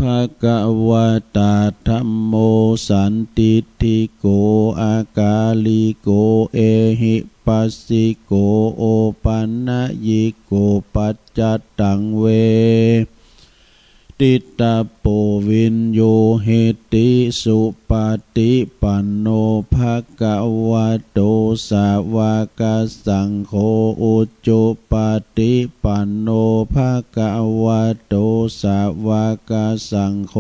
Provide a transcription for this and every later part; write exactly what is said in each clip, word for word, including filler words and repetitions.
ภะคะวะตา ธัมโม สันทิฏฐิโก อากาลิโก เอหิปัสสิโก โอปันญิโก ปัจจัตตัง เวทิตาโป วิญญูหิติ สุปะฏิปันโน ภะคะวะโต สาวะกะสังโฆ อุจุปะฏิปันโน ภะคะวะโต สาวะกะสังโฆ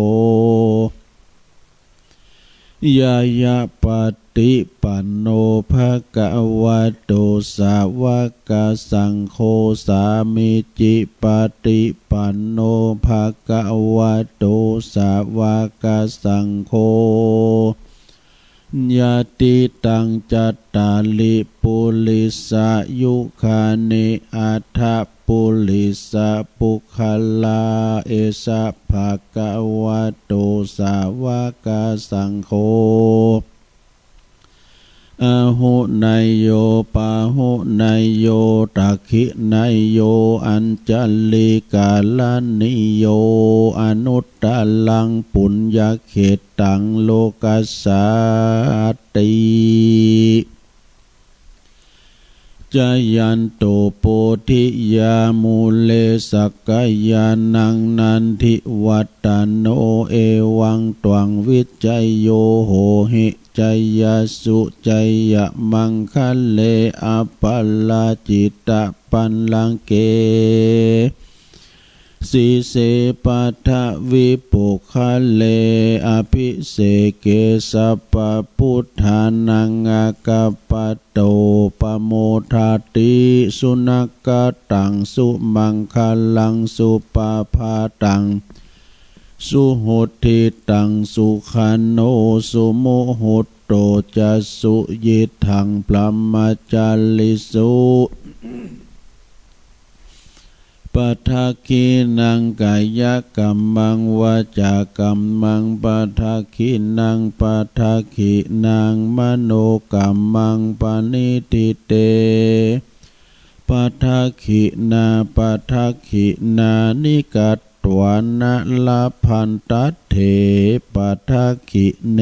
ญาณะปะฏิปันโน ภะคะวะโต สาวะกะสังโฆ สามีจิปะฏิปันโน ภะคะวะโต สาวะกะสังโฆ ญาติตัง จัตตาริ ปุริสายุคานิ อัฏฐะ ปุริสะปุคคลา เอสะ ภะคะวะโต สาวะกะสังโฆ อาหุเนยโย ปาหุเนยโย ทักขิเนยโย อัญชะลีการณีโย อนุตตะรัง ปุญญะเขตตัง โลกัสสาติ จายันโต โพธิยา มูเล สักกายานัง นันทิวัฒโน เอวังตวัง วิจโย โหหิ จายสุ จายะมังคะเล อะปะราจิตะปัลลังเก สีเส ปัทวิปุคคะเล อะภิเสเก สัพพะปุทธานัง อาคัปปะโต ปะโมทาติ สุนักขะตัง สุมังคะลัง สุปะภาตัง สุหุตติตัง สุขันโณ สุมุหุตโต จะ สุยิตถัง บรหมจาริสุ ปะทักขิณัง กายะกัมมัง วาจากัมมัง ปะทักขิณัง ปะทักขิณัง มโนกัมมัง ปะนิฏฐิเต ปะทักขิณา ปะทักขิณานิ กัตถวานะ ละพันตัตเถ ปะทักขิเณ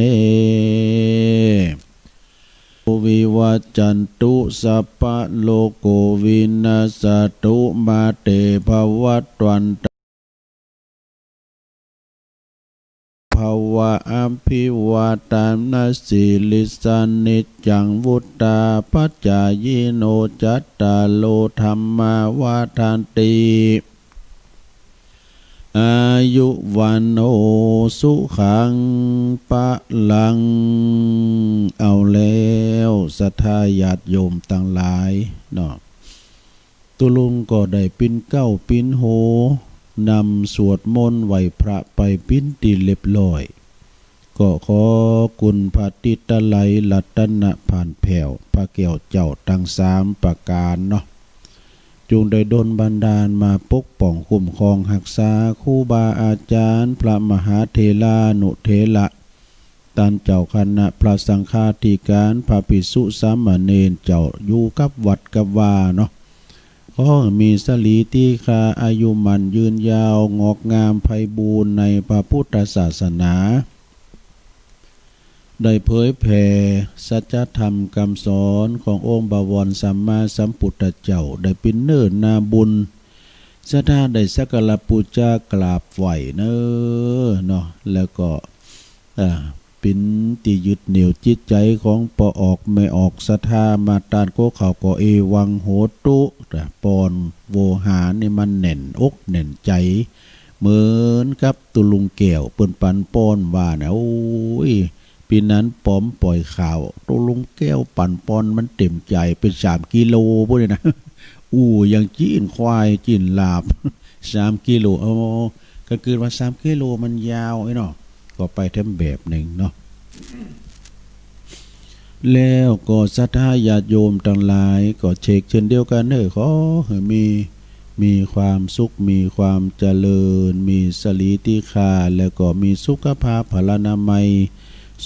วิวัจจันตุ สัพพะโลโก วินัสสะตุ มาเต ภะวัตวันตะ ภะวะ อะภิวาทะนะสีลิสสะ นิจจัง วุฑฒาปะจายิโน จัตตาโร ธัมมา วัฑฒันติ อายุ วัณโณ สุขัง พะลัง เอาแล้ว ศรัทธาญาติโยมตังหลายเนาะ ตุ๊ลุงก็ได้ปิ๊นเก๊าปิ๊นโฮ นำสวดมนต์ไหว้พระไปปิ๊นตี้เรียบร้อย ก็ขอคุณพระติตะไลยรัตนพันธ์แผ้ว พระแก้วเจ้าตังสามประก๋านเนาะ จุ่งได้ดลบันดาลมาปกป้องคุ้มครองฮักษาครูบาอาจ๋ารย์ พระมหาเถรานุเถระ ต้านเจ้าคณะ พระสังฆาธิก๋าน พระภิกษุสามเณรเจ้าอยู่กับวัดกับวาเนาะ ขอหื้อมีสะหลีตี้คา อายุหมั้นยืนยาว งอกงามไพบูลย์ในพระพุทธศาสนา ได้เผยแผ่สัจธรรมกำสอนขององค์บวรสัมมาสัมพุทธเจ้า ได้ปิ๊นเนื้อนาบุญ ศรัทธาได้สักการะปู๋จากราบไหว้เน้อเนาะ แล้วก็ อ่า ปิ๊นตี้ยึดเหนี่ยวจิตใจ๋ของป้อออกแม่ออก ศรัทธามาต้านกั๋วข้าวก็ เอวังโหตุ ป้อนโวหารนี่มันแน่นอกแน่นใจ๋ เหมือนกับตุ๊ลุงแก้วเปิ้นปันป้อนว่านะ โอ้ย ปี๋นั้นป๋อมป่อยข่าว ตุ๊ลุงแก้วปันป้อนมันเต็มใจ๋ เป๋นสามกิโลปู้นนี่นะ อู้ ยังจี๊นควายจี๊นหลาบ สามกิโล เอา ก็คือว่าสามกิโลมันยาวไอ้เนาะ ก็ไปแถมแบบนึ่งเนาะ แล้วก็ศรัทธาญาติโยมตังหลายก็เชกเช่นเดียวกั๋นเน้อ ขอหื้อมี มีความสุข มีความเจริญ มีสะหลีตี้คา แล้วก็มีสุขภาพพลานามัย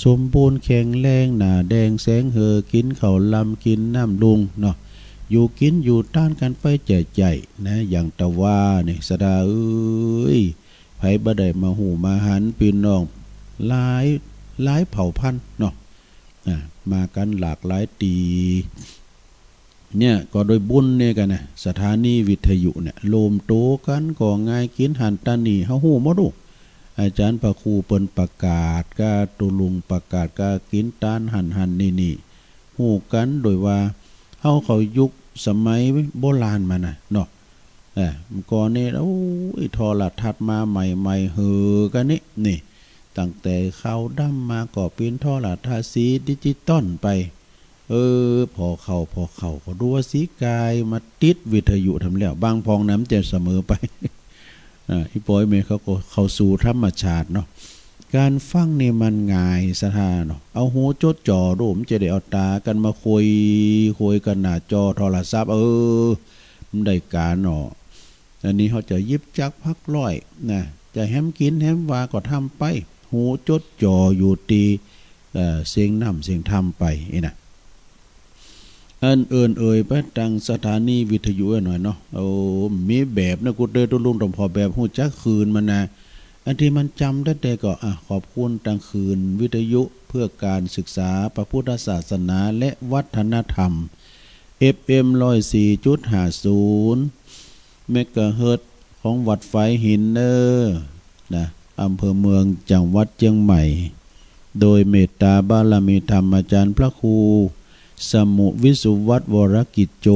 สมบูรณ์แข็งแรง หน้าแดงแสงเฮอ กิ๋นข้าวลำ กิ๋นน้ำลุงเนาะ อยู่กิ๋นอยู่ต้านกั๋นไปใจ๋ๆ นะ อย่างตะว่านี่ ศรัทธาเอ้ย ไผ บ่ได้มาฮู้มาหัน ปี้น้องหลาย หลายเผ่าพันธุ์เนาะ อ่า มากั๋นหลากหลายตี้ เนี่ย ก็โดยบุญเนี่ยกั๋นนะ สถานีวิทยุเนี่ย รวมตั๋วกั๋นก็ง่าย กิ๋นหั้นตานนี่ เฮาฮู้หมดอู้ อาจ๋ารย์พระครูเปิ้นประกาศ กาตุ๊ลุงประกาศ กากิ๋นตานหั้นหั้นนี่นี่ ฮู้กั๋น โดยว่าเฮาเข้ายุคสมัยโบราณมานะเนาะ เออ ก่อนนี่ โอ้ย โทรทัศน์มาใหม่ๆ หื้อกั๋นนี่ นี่ ตั้งแต่ขาวดำมาก็เป๋นโทรทัศน์สีดิจิตอลไป เออ ผ่อข่าว ผ่อข่าวก็ดูว่าสีกายมาติดวิทยุทำแล้ว บางพ่องนะมันจะเสมอไป อ่า อี่ป้ออี่เมย์เขาก็เข้าสู่ธรรมชาติเนาะ ก๋านฟังนี่มันง่ายศรัทธาเนาะ เอาหูจดจ่อดู มันจะได้เอาต๋ากั๋นมาคุย คุยกั๋นหน้าจอโทรศัพท์ เออ มันได้ก๋านเนาะ อันนี้เฮาจะหยิบจักรพักร้อยนะ จะแหมกิ๋นแหมว่าก็ทำไป หูจดจ่ออยู่ตี้ เอ่อ เสียงน้ำเสียงธรรมไปอี้นะ อันอื่นเอ่ยไปตางสถานีวิทยุหน่อยเนาะ โอ้ มีแบบนะ กูเตยตุ๊ลุงต้องผ่อแบบฮู้จักคืนมันนะ อันตี้มันจ๋ำแต๊ๆ ก็ อ่ะ ขอบคุณตางคืนวิทยุเพื่อการศึกษาพระพุทธศาสนาและวัฒนธรรม เอฟเอ็ม ร้อยสี่จุดห้าศูนย์ เมกะเฮิรตซ์ ของวัดฝายหินเน่อ นะ อำเภอเมือง จังหวัดเจียงใหม่ โดยเมตตาบารมีธรรมอาจ๋ารย์พระครูสมุห์ วิสุวัฒน์ วรกิจโจ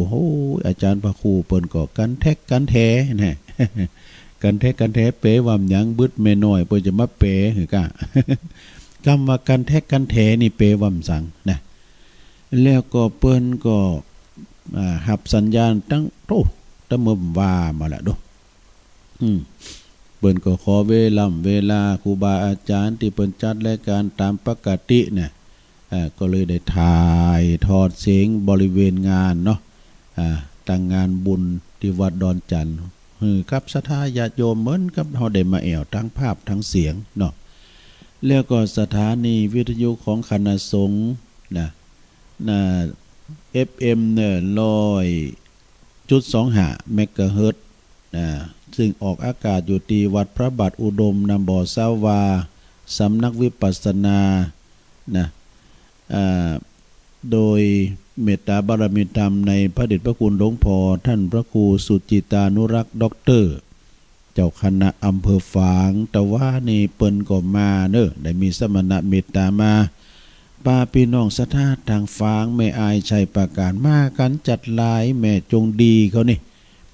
โอ้ย อาจ๋ารย์พระครูเปิ้นก็กั๋นแต๊กั๋นแต๊นะ กั๋นแต๊กั๋นแต๊ แปลว่าหยัง บึดแม่น้อยเปิ้นจะมาแปลหื้อก้า กำว่ากั๋นแต๊กั๋นแต๊นี่แปลว่าหยังนะ แล้วก็เปิ้นก็ อ่า ฮับสัญญาณตัง โอ้ ตะเมินว่ามาละดู อืม เปิ้นก็ขอเวล่ำเวลาครูบาอาจ๋ารย์ตี้เปิ้นจัดรายก๋านต๋ามปกติเนี่ย อ่า ก็เลยได้ถ่ายทอดเสียงบริเวณงานเนาะ อ่า ตางงานบุญตี้วัดดอนจันทน์ หื้อกับศรัทธาญาติโยมเหมือนกับเฮาได้มาแอ่วตางภาพตางเสียงเนาะ แล้วก็สถานีวิทยุของคณะสงฆ์นะ นะ เอฟเอ็ม เนี่ย ร้อยจุดสองห้า เมกะเฮิรตซ์ นะ ซึ่งออกอากาศอยู่ตี้วัดพระบาทอุดม นามบ่อสาวา สำนักวิปัสสนา นะ อ่า โดยเมตตาบารมีธรรมในพระเดชพระคุณหลวงพ่อท่านพระครูสุจิตานุรักษ์ ด็อกเตอร์ เจ้าคณะอำเภอฝาง ตะวานี่เปิ้นก็มาเน่อ ได้มีสมณะเมตตามา ปาปี้น้องศรัทธาตางฝาง แม่อายชัยปราการ มากั๋นจัดหลาย แม่จงดีเขานี่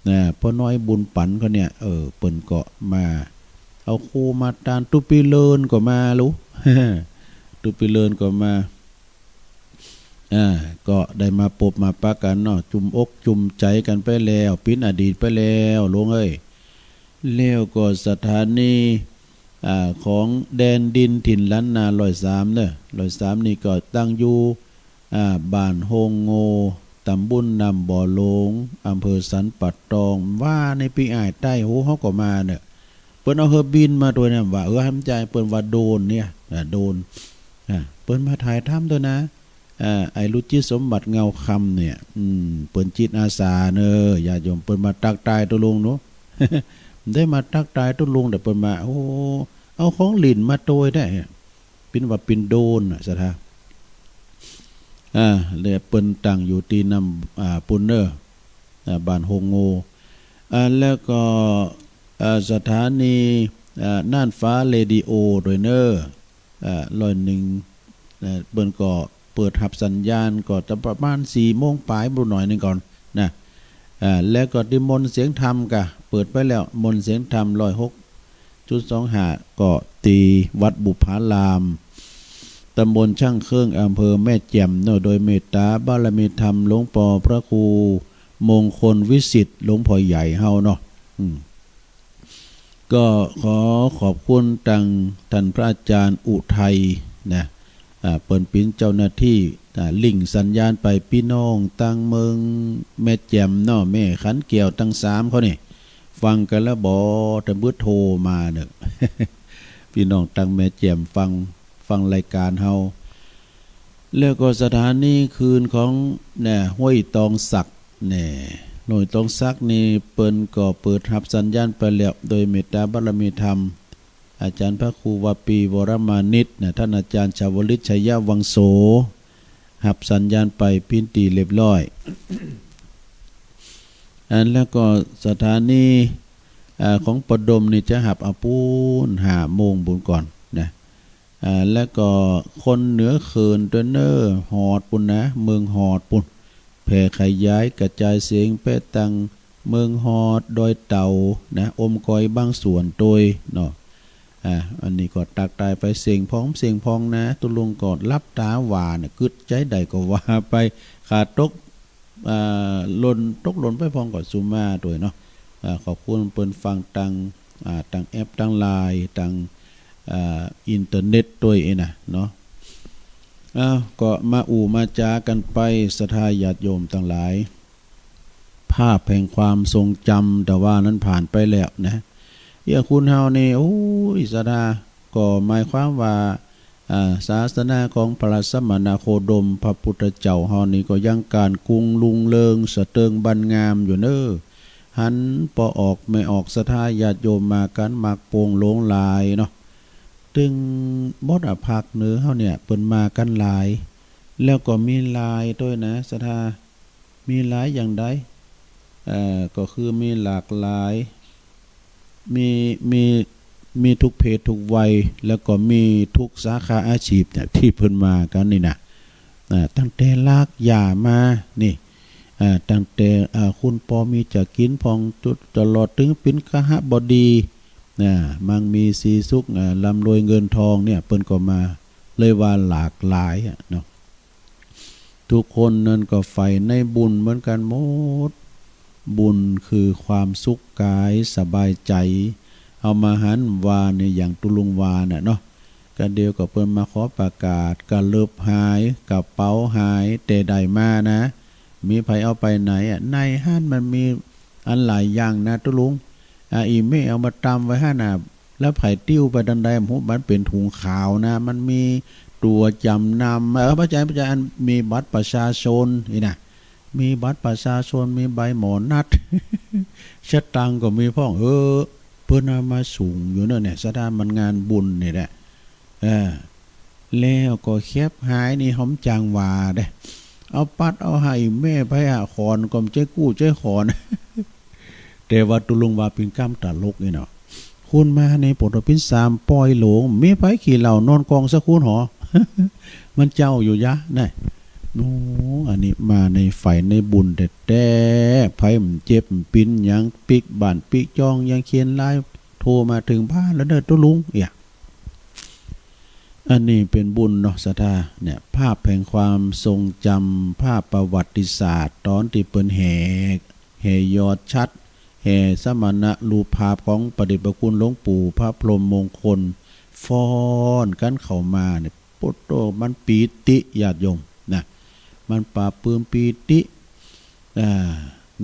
นะ ป้อน้อยบุญปั๋นเขาเนี่ย เออ เปิ้นก็มา เอาครูมาตาน ตุ๊ปี้เลินก็มาลูก ตุ๊ปี้เลินก็มา อ่า ก็ได้มาปบมาปะกั๋นเนาะ จุ่มอกจุ่มใจ๋กั๋นไปแล้ว ปิ๊นอดีตไปแล้ว หลวงเอ้ย แล้วก็สถานี อ่า ของแดนดินถิ่นล้านนา ร้อยสาม เน่อ ร้อยสาม นี่ก็ตั้งอยู่ อ่า บ้านโฮงโง่ ต๋ำบลน้ำบ่อหลง อำเภอสันป่าตอง ว่าในปี้อ้ายใต้หูเฮาก็มาเน่อ เปิ้นเอาเฮอบินมาตวยนะ ว่า เออ หันจาย เปิ้นว่าโดรนเนี่ย อ่า โดรน อ่า เปิ้นมาถ่ายทำตวยนะ อ่า ไอ้ลุจิตสมบัติเงาคำเนี่ย อืม เปิ้นจิตอาสาเน่อ ญาติโยม เปิ้นมาตั๊กตายตุ๊ลุงเนาะ ได้มาตั๊กตายตุ๊ลุง แต่เปิ้นมา โอ้ เอาของหลิ้นมาตวยได้ ปิ๊นว่าปิ๊นโดรนน่ะ ศรัทธา อ่า แล้วเปิ้นตั้งอยู่ตี้น้ำ อ่า ปูนเน่อ อ่า บ้านโฮงโง่ อ่า แล้วก็ อ่า สถานี อ่า น่านฟ้าเรดิโอตวยเน่อ อ่า ร้อยหนึ่ง นะ เปิ้นก็เปิดฮับสัญญาณก็จะประมาณสี่โมงป๋าย บ่หน่อยนึ่งก่อนนะ อ่า แล้วก็ตี้มนต์เสียงธรรมก็เปิดไปแล้ว มนต์เสียงธรรม ร้อยหกจุดสองห้า ก็ตี้วัดบุพาราม ต๋ำบลช่างเครื่อง อำเภอแม่แจ่มเนาะ โดยเมตตาบารมีธรรมหลวงป้อพระครูมงคลวิสิทธิ์ หลวงป้อใหญ่เฮาเนาะ อืม ก็ขอขอบคุณตางต้านพระอาจ๋ารย์อุทัยนะ อ่า เปิ้นเป๋นเจ้าหน้าตี้ อ่า ลิงก์สัญญาณไป ปี้น้องตางเมืองแม่แจ่มเนาะ แม่ขันแก้ว ตางสามเขานี่ ฟังกั๋นแล้วบ่ ตะบึดโทรมาเน่อ ปี้น้องตางแม่แจ่มฟัง ฟังรายก๋านเฮา แล้วก็สถานีคืนของ เนี่ย ห้วยตองสัก แน่ หน่วยตองสักนี่เปิ้นก็เปิดฮับสัญญาณไปแล้ว โดยเมตตาบารมีธรรม อาจารย์พระครูวาปี วรมานิชนะ ต้านอาจารย์ชาวลิต ชัยวังโส ฮับสัญญาณไปปิ้นตี้เรียบร้อย อันแล้วก็สถานี อ่า ของประดมนี่จะฮับเอาปู๊นห้าโมงปู๊นก่อนนะ อ่า แล้วก็คนเหนือเขินตวยเน่อ ฮอดปู๊นนะ เมืองฮอดปู๊น แผ่ขยายกระจายเสียงไปตังเมืองฮอด ดอยเต่านะ อมก๋อยบางส่วนตวยเนาะ อ่า อันนี้ก็ตักตายไปเสียงพองเสียงพองนะ ตุ๊ลุงก็หลับต๋าว่านะ กึ๊ดจะใดก็ว่าไป ขาตก อ่า หล่น ตกหล่นไปพองก็สุมาตวยเนาะ อ่า ขอบคุณเปิ้นฟังตัง อ่า ตังแอป ตังไลน์ ตัง อ่า อินเทอร์เน็ตตวยเองนะเนาะ อ้าว ก็มาอู้มาจ๋ากั๋นไป ศรัทธาญาติโยมตังหลาย ภาพแห่งความทรงจ๋ำตะวานั้นผ่านไปแล้วนะ เอี้ย คุณเฮานี่ โอ้ย ศรัทธา ก็หมายความว่า อ่า ศาสนาของพระสมณโคดมพระพุทธเจ้าเฮานี่ก็ยังก้านกุงรุงเริงสะเติงบันงามอยู่เน่อ หันป้อออกแม่ออก ศรัทธาญาติโยมมากั๋นมากโป่งหลงหลายเนาะ ตึงหมดอะ ภาคเหนือเฮาเนี่ยเปิ้นมากั๋นหลาย แล้วก็มีลายตวยนะ ศรัทธา มีลายอย่างใด เอ่อ ก็คือมีหลากหลาย มี มี มีทุกเพศทุกวัย แล้วก็มีทุกสาขาอาชีพเนี่ย ตี้เปิ้นมากั๋นนี่นะ อ่า ตั้งแต่รากหญ้ามา นี่ อ่า ตั้งแต่ อ่า คุณปอมีจะกิ๋นผ่อง จุดตลอดเถิงเป๋นคหบดี อ่า มั่งมีสีสุข อ่า ร่ำรวยเงินทองเนี่ย เปิ้นก็มา เลยว่าหลากหลายอะเนาะ ทุกคนนั้นก็ใฝ่ในบุญเหมือนกั๋นหมด บุญคือความสุขก๋ายสบายใจ๋ เอามาหันว่านี่อย่างตุ๊ลุงว่าน่ะเนาะ กะเดี๋ยวก็เปิ้นมาขอประกาศ กะเลิบหาย กระเป๋าหาย แต่ได้มานะ มีใผเอาไปไหนอะ ในหั้นมันมีอันหลายอย่างนะตุ๊ลุง อ่า อี่เมฆเอามาตำไว้หั้นน่ะ แล้วใผติ้วไปตังใดบ่ฮู้ มันเป๋นถุงขาวนะ มันมีตั๋วจ๋ำนำ เออ บ่ใจ้ บ่ใจ้ อันมีบัตรประชาชนนี่นะ มีบัตรประชาชน มีใบหมอนัด สตางค์ก็มีพ่อง เออ เปิ้นเอามาสูงอยู่เนาะเนี่ย ศรัทธา มันงานบุญนี่แหละ เออ แล้วก็แคปหายนี่หอมจังหวาเด้ เอาปัดเอาหายแม่ไปอะ ขอนก็บ่ใจ้กู้ใจ้ขอน แต่ว่าตุ๊ลุงว่าเป๋นกำตลกนี่เนาะ คุณมาในโปรดเป๋นสามป้อยหลง มีใผขี้เหล้านอนกองสักคนหอ มันเจ้าอยู่ยะนะ โอ้ อันนี้มาในใฝ่ในบุญแต๊ๆ ใผมันเจ็บมันปิ๋นยังปิ๊กบ้านปิ๊กจอง ยังเขียนไลน์โทรมาเถิงบ้านแล้วเน่อตุ๊ลุง เอี้ย อันนี้เป๋นบุญเนาะ ศรัทธา เนี่ย ภาพแห่งความทรงจ๋ำ ภาพประวัติศาสตร์ ต๋อนตี้เปิ้นแห่ แห่ยอดฉัตร แห่สมณรูปภาพของพระเดชพระคุณหลวงปู่พระพรหมมงคล ฟ้อนกั๋นเข้ามาเนี่ย โป๊ะโต้ มันปีติญาติโยมนะ มันปลาบปลื้มปีติ อ่า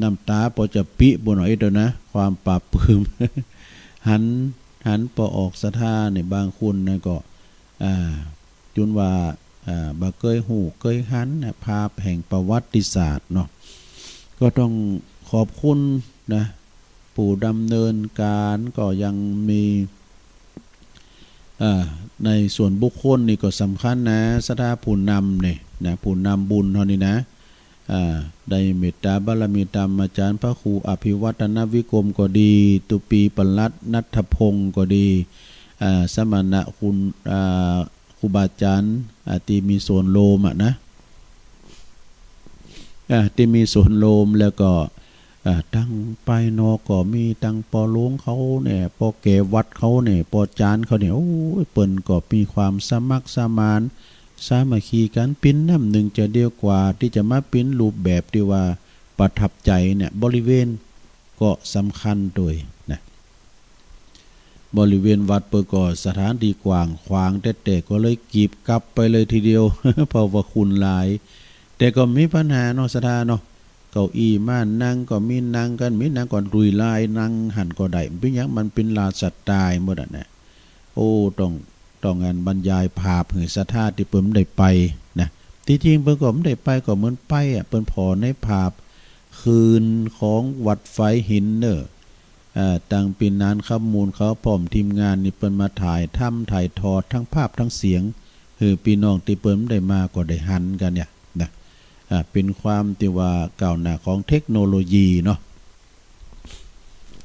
น้ำต๋าปอจะปิ๊บ่หนอเต๋อนะ ความปลาบปลื้ม หัน หันปอออกศรัทธาเนี่ย บางคนนะก็ อ่า จุนว่า อ่า บ่เกยฮู้เกยหันนะ ภาพแห่งประวัติศาสตร์เนาะ ก็ต้องขอบคุณนะ ผู้ดำเนินก๋านก็ยังมี อ่า ในส่วนบุคคลนี่ก็สำคัญนะ ศรัทธา ผู้นำเนี่ยนะ ผู้นำบุญเฮานี่นะ อ่า ได้เมตต๋าบารมีธรรมอาจ๋ารย์พระครูอภิวัฒนวิกรมก็ดี ตุปีปลัดณัฐพงศ์ก็ดี อ่า สมณะคุณ อ่า ครูบาอาจ๋ารย์ อ่า ตี้มีโสนโลมอะนะ อ่า ตี้มีโสนโลม แล้วก็ อ่า ตังป้ายนอกก็มี ตังป้อหลวงเขาเนี่ย ป้อแก่วัดเขาเนี่ย ป้ออาจ๋ารย์เขาเนี่ย โอ้ย เปิ้นก็มีความสมัครสมาน สามัคคีกั๋น เป๋นน้ำนึ่งใจ๋เดียวกว่า ตี้จะมาเป๋นรูปแบบตี้ว่าประทับใจ๋เนี่ย บริเวณก็สำคัญตวยนะ บริเวณวัดเปิ้นก็สถานตี้กว้างขวางแต๊ๆ ก็เลยกีบกับไปเลยทีเดียว เพราะว่าคนหลาย แต่ก็มีปัญหาเนาะ ศรัทธาเนาะ เก้าอี้ม้านั่งก็มี นั่งกั๋น มีนั่งก็ลุยลาย นั่งหั้นก็ได้ เป๋นหยัง มันเป๋นลาสไตล์หมดอะนะ โอ้ ต้อง ต้องอันบรรยายภาพหื้อศรัทธาตี้เปิ้นบ่ได้ไปนะ ตี้จริงเปิ้นก็บ่ได้ไป ก็เหมือนไปอะ เปิ้นผ่อในภาพ คืนของวัดฝายหินเน่อ อ่า ตังปี้นานคำมูลเขาพร้อมทีมงานนี่เปิ้นมาถ่ายทำถ่ายทอดทั้งภาพทั้งเสียง หื้อปี้น้องตี้เปิ้นได้มาก็ได้หันกั๋นเนี่ยนะ อ่า เป๋นความตี้ว่าก้าวหน้าของเทคโนโลยีเนาะ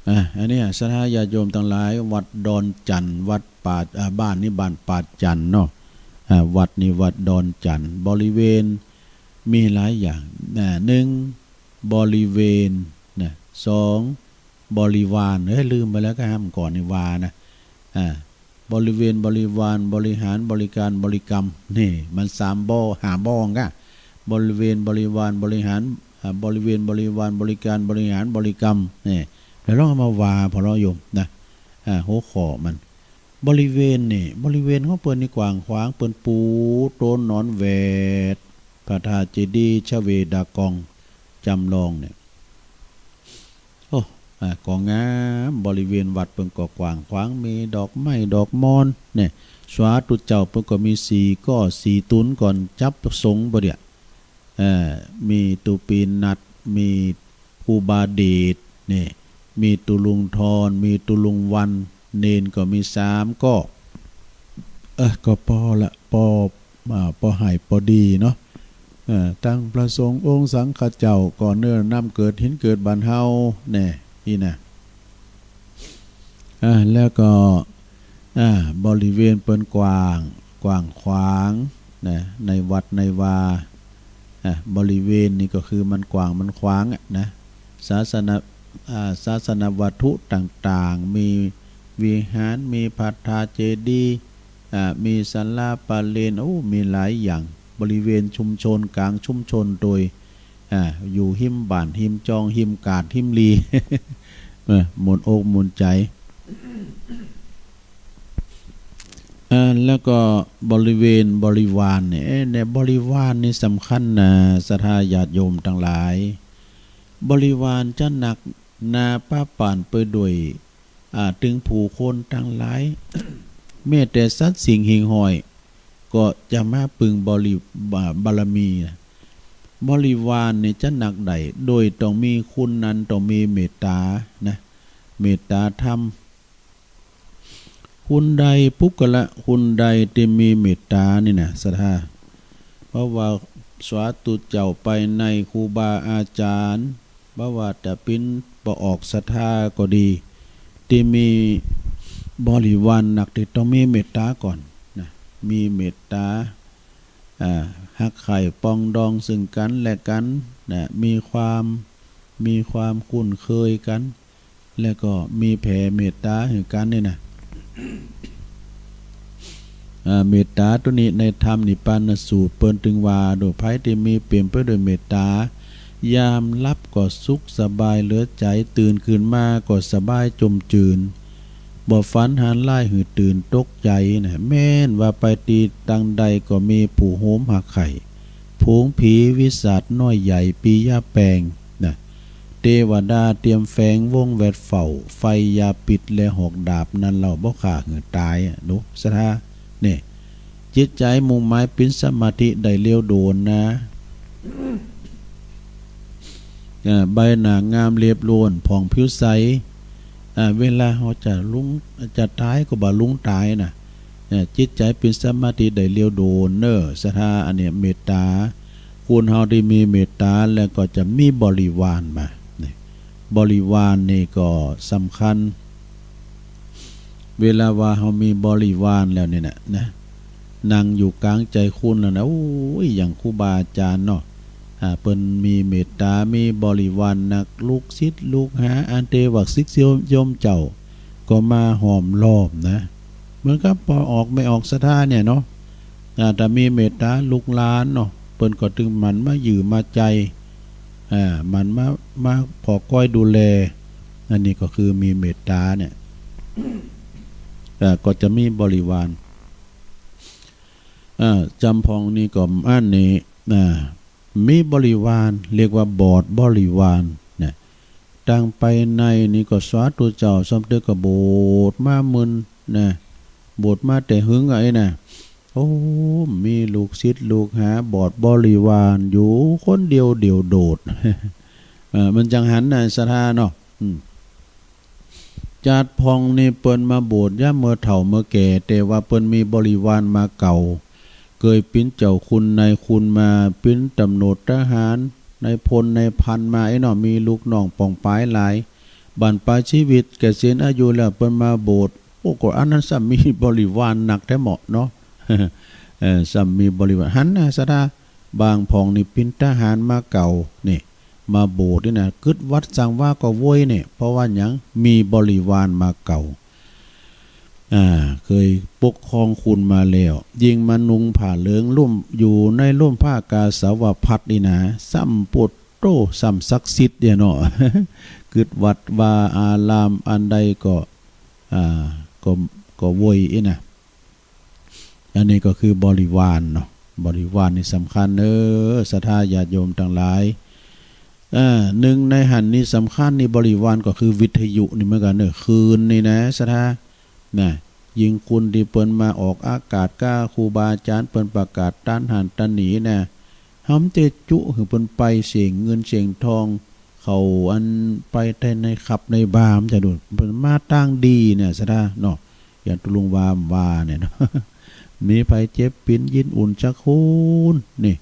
อ่า อันเนี้ยศรัทธาญาติโยมตังหลาย วัดดอนจั่น วัดป่า อ่า บ้านนี้บ้านป่าจั่นเนาะ อ่า วัดนี้วัดดอนจั่น บริเวณมีหลายอย่าง อ่า นึ่ง บริเวณนะ สอง บริวาร เฮ้ย ลืมไปแล้ว ก้าวหน้าก่อนนี่ว่านะ อ่า บริเวณ บริวาร บริหาร บริการ บริกรรม นี่มันสามบ่ ห้าบ่องกะ บริเวณ บริวาร บริหาร อ่า บริเวณ บริวาร บริการ บริหาร บริกรรม นี่ เดี๋ยวลองเอามาว่าผ่อเนาะโยมนะ อ่า หัวข้อมัน บริเวณนี่ บริเวณของเปิ้นนี่กว้างขวาง เปิ้นปูโตนหนอนแหวด พระธาตุเจดีย์ชเวดากองจำลองเนี่ย โอ้ อ่า ก็งาม บริเวณวัดเปิ้นก็กว้างขวาง มีดอกไม้ดอกมอนเนี่ย สาธุเจ้าเปิ้นก็มีสี่ก้อสี่ตุ๊นก่อนจับสงฆ์บ่เดี่ย เอ่อ มีตุ๊ปีนัด มีครูบาเดชเนี่ย มีตุ๊ลุงทอน มีตุ๊ลุงวัน เณรก็มีสามก้อ เออ ก็ปอละ ปอ อ่า ปอใหญ่ปอดีเนาะ เอ่อ ตังพระสงฆ์องค์สังฆเจ้าก็เนื้อน้ำเกิดหินเกิดบ้านเฮาแน่ อี้นะ อ่า แล้วก็ อ่า บริเวณเปิ้นกว้าง กว้างขวางนะ ในวัดในวา อ่า บริเวณนี่ก็คือมันกว้างมันขวางอะนะ ศาสน อ่า ศาสนวัตถุต่างๆ มีวิหาร มีพระธาตุเจดีย์ อ่า มีศาลาประเรียน โอ้ มีหลายอย่าง บริเวณชุมชน ก๋างชุมชนโตย อ่า อยู่ฮิมบ้าน ฮิมจอง ฮิมกาด ฮิมลี เออ ม่วนอกม่วนใจ๋ อ่า แล้วก็บริเวณบริวารเนี่ย เอ๊ะ ในบริวารนี่สำคัญนะ ศรัทธาญาติโยมตังหลาย บริวารจะหนักหนาปะป๋านไปด้วย อ่า ตึงผู้คนตังหลาย แม้แต่สัตว์สิ่งหิ่งห้อย ก็จะมาปึงบริ บา บารมีนะ บริวารนี่จะหนักใด โดยต้องมีคุณนั้น ต้องมีเมตต๋านะ เมตต๋าธรรม คนใด ปุคคละคนใดตี้มีเมตต๋านี่นะ ศรัทธา บ่ว่าสาธุเจ้าไปในครูบาอาจารย์ บ่ว่าจะเป๋นปอออกศรัทธาก็ดี ตี้มีบริวารหนักตี้ต้องมีเมตต๋าก่อนนะ มีเมตต๋า อ่า ฮักใคร่ปรองดองซึ่งกั๋นและกั๋นนะ มีความ มีความคุ้นเคยกั๋น แล้วก็มีแผ่เมตต๋าหื้อกั๋นนี่นะ อ่า เมตต๋าโตนี้ในธรรมนิพพานสูตรเปิ้นตึงว่า ดูใผตี้มีเป๋มไปด้วยเมตต๋า ยามหลับก็สุขสบายเหลือใจ๋ ตื่นขึ้นมาก็สบายจ่มจื้น บ่ฝันหานร้ายหื้อตื่นตกใจ๋นะ แม้นว่าไปตี้ตังใดก็มีผู้โหมฮักใคร่ ฝูงผีวิสัชน้อยใหญ่ปียะแปงนะ เตวดาเตรียมแฝงวงแวดเฝ้า ไฟยาพิษและหอกดาบนั้นเล่าบ่ฆ่าหื้อต๋ายอะ ดูศรัทธา นี่ จิตใจ๋มุ่งหมายเป๋นสมาธิได้เร็วโดนนะ เอ่อ ใบหน้างามเรียบล้วน ผ่องผิวใส อ่า เวลาเฮาจะลุง จะต๋ายก็บ่ลุงต๋ายนะ เอ่อ จิตใจ๋เป๋นสมาธิได้เร็วโดนเน่อ ศรัทธา อันเนี้ยเมตต๋า คนเฮาตี้มีเมตต๋าแล้วก็จะมีบริวารมา นี่ บริวารนี่ก็สำคัญ เวลาว่าเฮามีบริวารแล้วนี่นะ นะ นั่งอยู่ก๋างใจ๋คนแล้วนะ โอ้ย อย่างครูบาอาจารย์เนาะ อ่า เปิ้นมีเมตต๋า มีบริวารหนัก ลูกศิษย์ลูกหา อันเตว่าศิษย์โยมเจ้า ก็มาห้อมล้อมนะ เหมือนกับปอออกแม่ออกศรัทธาเนี่ยเนาะ อ่า ถ้ามีเมตต๋าลูกหลานเนาะ เปิ้นก็ตึงหมั่นมาเยื้อมาใจ๋ อ่า หมั่นมา มาผ่อก้อยดูแล อันนี้ก็คือมีเมตต๋าเนี่ย อ่า ก็จะมีบริวาร อ่า จำพ่องนี่ก็อันนี้ อ่า มีบริวาร เรียกว่าบอดบริวารเนี่ย ตังไปในนี่ก็สาธุเจ้า สมเด็จก็โบสถ์มามึนนะ โบสถ์มาแต่หึงไอ้นะ โอ้ มีลูกศิษย์ลูกหาบอดบริวารอยู่คนเดียวเดี่ยวโดด เออ มันจังหันนะ ศรัทธาเนาะ อืม จาดพ่องนี่เปิ้นมาโบสถ์ยามเมื่อเฒ่าเมื่อแก่ แต่ว่าเปิ้นมีบริวารมาเก่า เกยเป๋นเจ้าคุณนายคุณมา เป๋นตำรวจทหาร นายพลนายพันมา ไอ้เนาะ มีลูกน้องป่องปายหลาย บั้นปลายชีวิตเกษียณอายุแล้ว เปิ้นมาโบสถ์ โอ้ ก็อันนั้นซ้ำมีบริวารนักแต๊เหมาะเนาะ เออ ซ้ำมีบริวาร หันนะ ศรัทธา บางพ่องนี่เป๋นทหารมาเก่า นี่ มาโบสถ์นี่นะ กึ๊ดวัดสังวาก็โวยเนี่ย เพราะว่าหยัง มีบริวารมาเก่า อ่า เกยปกครองคุณมาแล้ว ยิ่งมานุ่งผ้าเหลืองลุ่ม อยู่ในลุ่มผ้ากาสาวพัสตร์นี่นะ ซ้ำโปดโต้ ซ้ำศักดิ์สิทธิ์เนี่ยเนาะ กึ๊ดวัดวาอารามอันใดก็ อ่า ก็ ก็โวยอี้นะ อันนี้ก็คือบริวารเนาะ บริวารนี่สำคัญเน้อ ศรัทธาญาติโยมตังหลาย เอ่อ นึ่งในหั้นนี่สำคัญนี่ บริวารก็คือวิทยุนี่เหมือนกั๋นเน้อ คลื่นนี่นะ ศรัทธา นะ ยิ่งคุณตี้เปิ้นมาออกอากาศก้า ครูบาอาจ๋ารย์เปิ้นประกาศตานหั้นตานนี้นะ เฮาบ่ได้จุหื้อเปิ้นไปเสียเงินเสียทอง เขาอันไปแต่ในคับในบาร์ บ่าจะดู เปิ้นมาตางดีเนี่ย ศรัทธาเนาะ อย่างตุ๊ลุงว่า ว่าเนี่ยเนาะ มีใผเจ็บเป๋นยินอุ่นจักคน นี่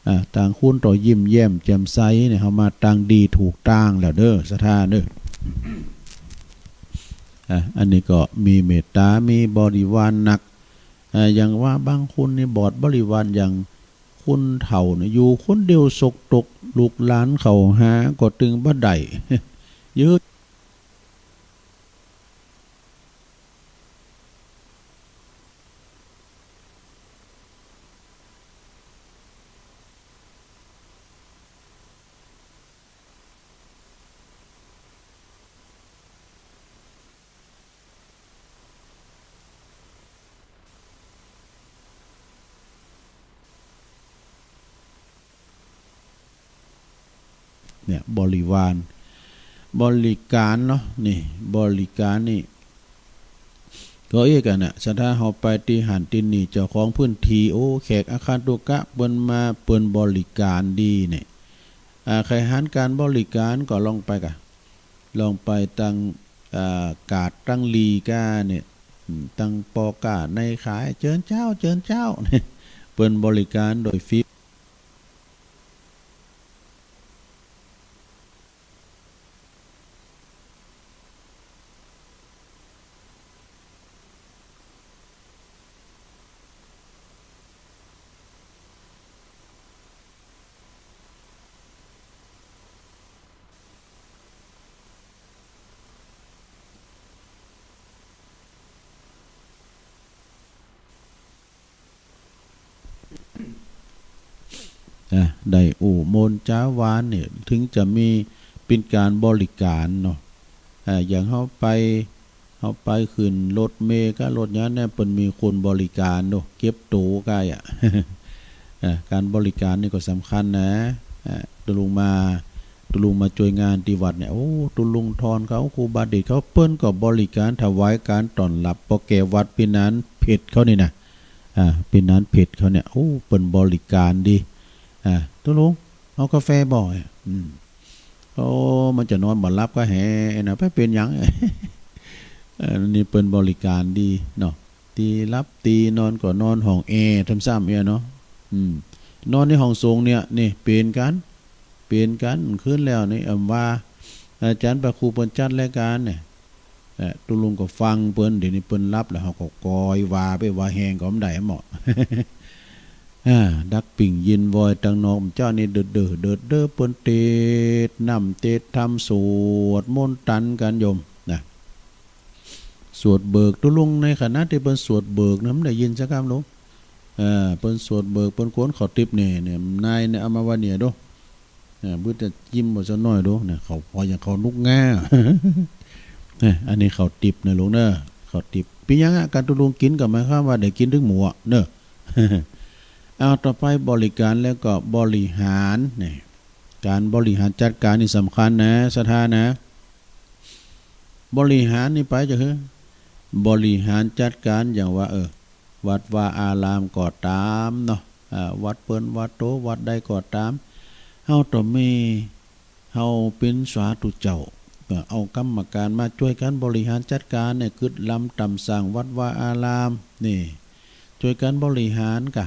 อ่า ต่างคนต่อยิ้มแย้มแจ่มใสเนี่ย เฮามาตางดีถูกตางแล้วเน้อ ศรัทธาเน้อ อ่า อันนี้ก็มีเมตต๋า มีบริวารนัก อ่า อย่างว่าบางคนนี่บอดบริวาร อย่างคนเฒ่าเนี่ย อยู่คนเดียวสกตก ลูกหลานเขาหาก็ตึงบ่ได้ เยอะ เนี่ย บริวาร บริการเนาะ นี่ บริการนี่ ก็เอี้ยกั๋นน่ะ ศรัทธา เฮาไปตี้หั้นตี้นี่ เจ้าของพื้นที่ โอ้ แขกอาคันตุกะ เปิ้นมา เปิ้นบริการดีเนี่ย อ่า ใผหันก๋านบริการก็ลองไปก่ะ ลองไปตัง อ่า กาดตังหลีก้าเนี่ย อืม ตังป้อก้านายขาย เจิญเจ้า เจิญเจ้า เนี่ย เปิ้นบริการโดยฟรี อ่ะ ได้อู้ม่วนจ๋าหวานเนี่ย เถิงจะมีเป๋นก๋านบริการเนาะ อ่ะ อย่างเฮาไป เฮาไปขึ้นรถเมล์กับรถหยังเนี่ย เปิ้นมีคนบริการเนาะ เก็บตั๋วก้าอ่ะ อ่ะ ก๋านบริการนี่ก็สำคัญนะ อ่ะ ตุ๊ลุงมา ตุ๊ลุงมาจ้วยงานตี้วัดเนี่ย โอ้ ตุ๊ลุงทอนเขา ครูบาเดชเขา เปิ้นก็บริการถวายก๋านต้อนฮับ ป้อแก่วัดปี้นานเพ็ญเขานี่นะ อ่า ปี้นานเพ็ญเขาเนี่ย โอ้ เปิ้นบริการดี อ่า ตุ๊ลุง เอากาแฟบ่ อืม โอ้ มันจะนอนบ่หลับก็แหนะ ไปเป๋นหยัง เออ นี่เปิ้นบริการดีเนาะ ตี้หลับตี้นอนก็นอนห้องแอร์ ซ้ำๆ เนี่ยเนาะ อืม นอนในห้องสงฆ์เนี่ย นี่ เป๋นกั๋น เป๋นกั๋น คืนแล้วนี่ อำว่า อาจ๋ารย์พระครูเปิ้นจัดรายก๋านเนี่ย เอ่อ ตุ๊ลุงก็ฟังเปิ้น เดี๋ยวนี้เปิ้นหลับแล้ว เฮาก็กอยว่าไปว่าแฮงก็บ่ได้หมอ อ่า ดักปิ้งยินวอยตังนอก เจ้านี่เดิดเด้อ เดิดเด้อ เปิ้นเตศน์น้ำเตศน์ธรรม สวดมนต์ตันกั๋นโยมนะ สวดเบิก ตุ๊ลุงในขณะตี้เปิ้นสวดเบิกนะ บ่ได้ยินสักกำลูก เออ เปิ้นสวดเบิก เปิ้นกวนข้าวติ๊บเนี่ย เนี่ย นายเนี่ยเอามาว่าเนี่ยดู เออ บึดจะยิ้มบ่สักหน้อยดู เนี่ย เขาพออย่างเขานุกง่า เนี่ย อันนี้ข้าวติ๊บนะลูกเนอะ ข้าวติ๊บ เป๋นหยังอะ ก๋านตุ๊ลุงกิ๋นก็หมายความว่าได้กิ๋นเถิงหมู่อะเนอะ เอา ต่อไปบริการแล้วก็บริหาร เนี่ย ก๋านบริหารจัดก๋านนี่สำคัญนะ ศรัทธานะ บริหารนี่ไปจะหื้อ บริหารจัดก๋านอย่างว่า เออ วัดวาอารามก็ต๋ามเนาะ อ่า วัดเปิ้นวัดโต วัดใดก็ต๋าม เฮาต้องมี เฮาเป๋นสาธุเจ้า ก็เอากรรมก๋านมาจ้วยกั๋นบริหารจัดก๋านเนี่ย กึ๊ดลำต๋ามสร้างวัดวาอาราม นี่ จ้วยกั๋นบริหารก่ะ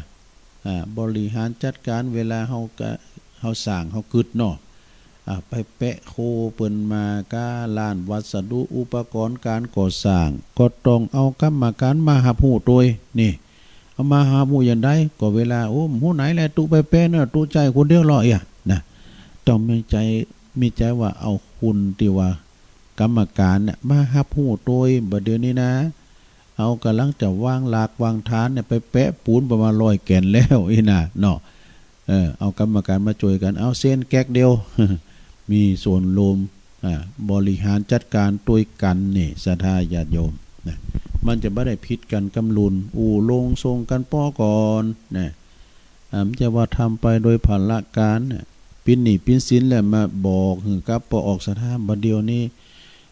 อ่า บริหารจัดก๋านเวลาเฮาก็ เฮาสร้าง เฮากึ๊ดเนาะ อ่า ไปแปะโคเปิ้นมาก้า ล้านวัสดุอุปกรณ์ก๋านก่อสร้าง ก็ต้องเอากรรมก๋านมาฮับฮู้ตวย นี่ เอามาฮับฮู้อย่างใด ก็เวลา โอ้ บ่ฮู้ไหนแล ตุ๊ไปแปะเนาะ ตุ๊ใจ๊คนเดียวลอเอียนะ ต้องมีใจ๋ มีใจ๋ว่าเอาคนตี้ว่ากรรมก๋านเนี่ยมาฮับฮู้ตวย บ่าเดี่ยวนี้นะ เฮากำลังจะวางหลากวางฐานเนี่ย ไปแปะปูนประมาณร้อยแก่นแล้วอี้นะเนาะ เออ เอากรรมก๋านมาจ้วยกั๋น เอาเซ็นแก๊กเดียว มีส่วนร่วม อ่า บริหารจัดก๋านตวยกั๋นนี่ ศรัทธาญาติโยมนะ มันจะบ่ได้ผิดกั๋นกำลุน อู้ลงส่งกั๋นป้อก่อนนะ อ่า บ่ใจ้ว่าทำไปโดยพละก๋านนะ ปิดหนี้ปิดสินแล้วมาบอกหื้อกับป้อออกศรัทธา บ่าเดี่ยวนี้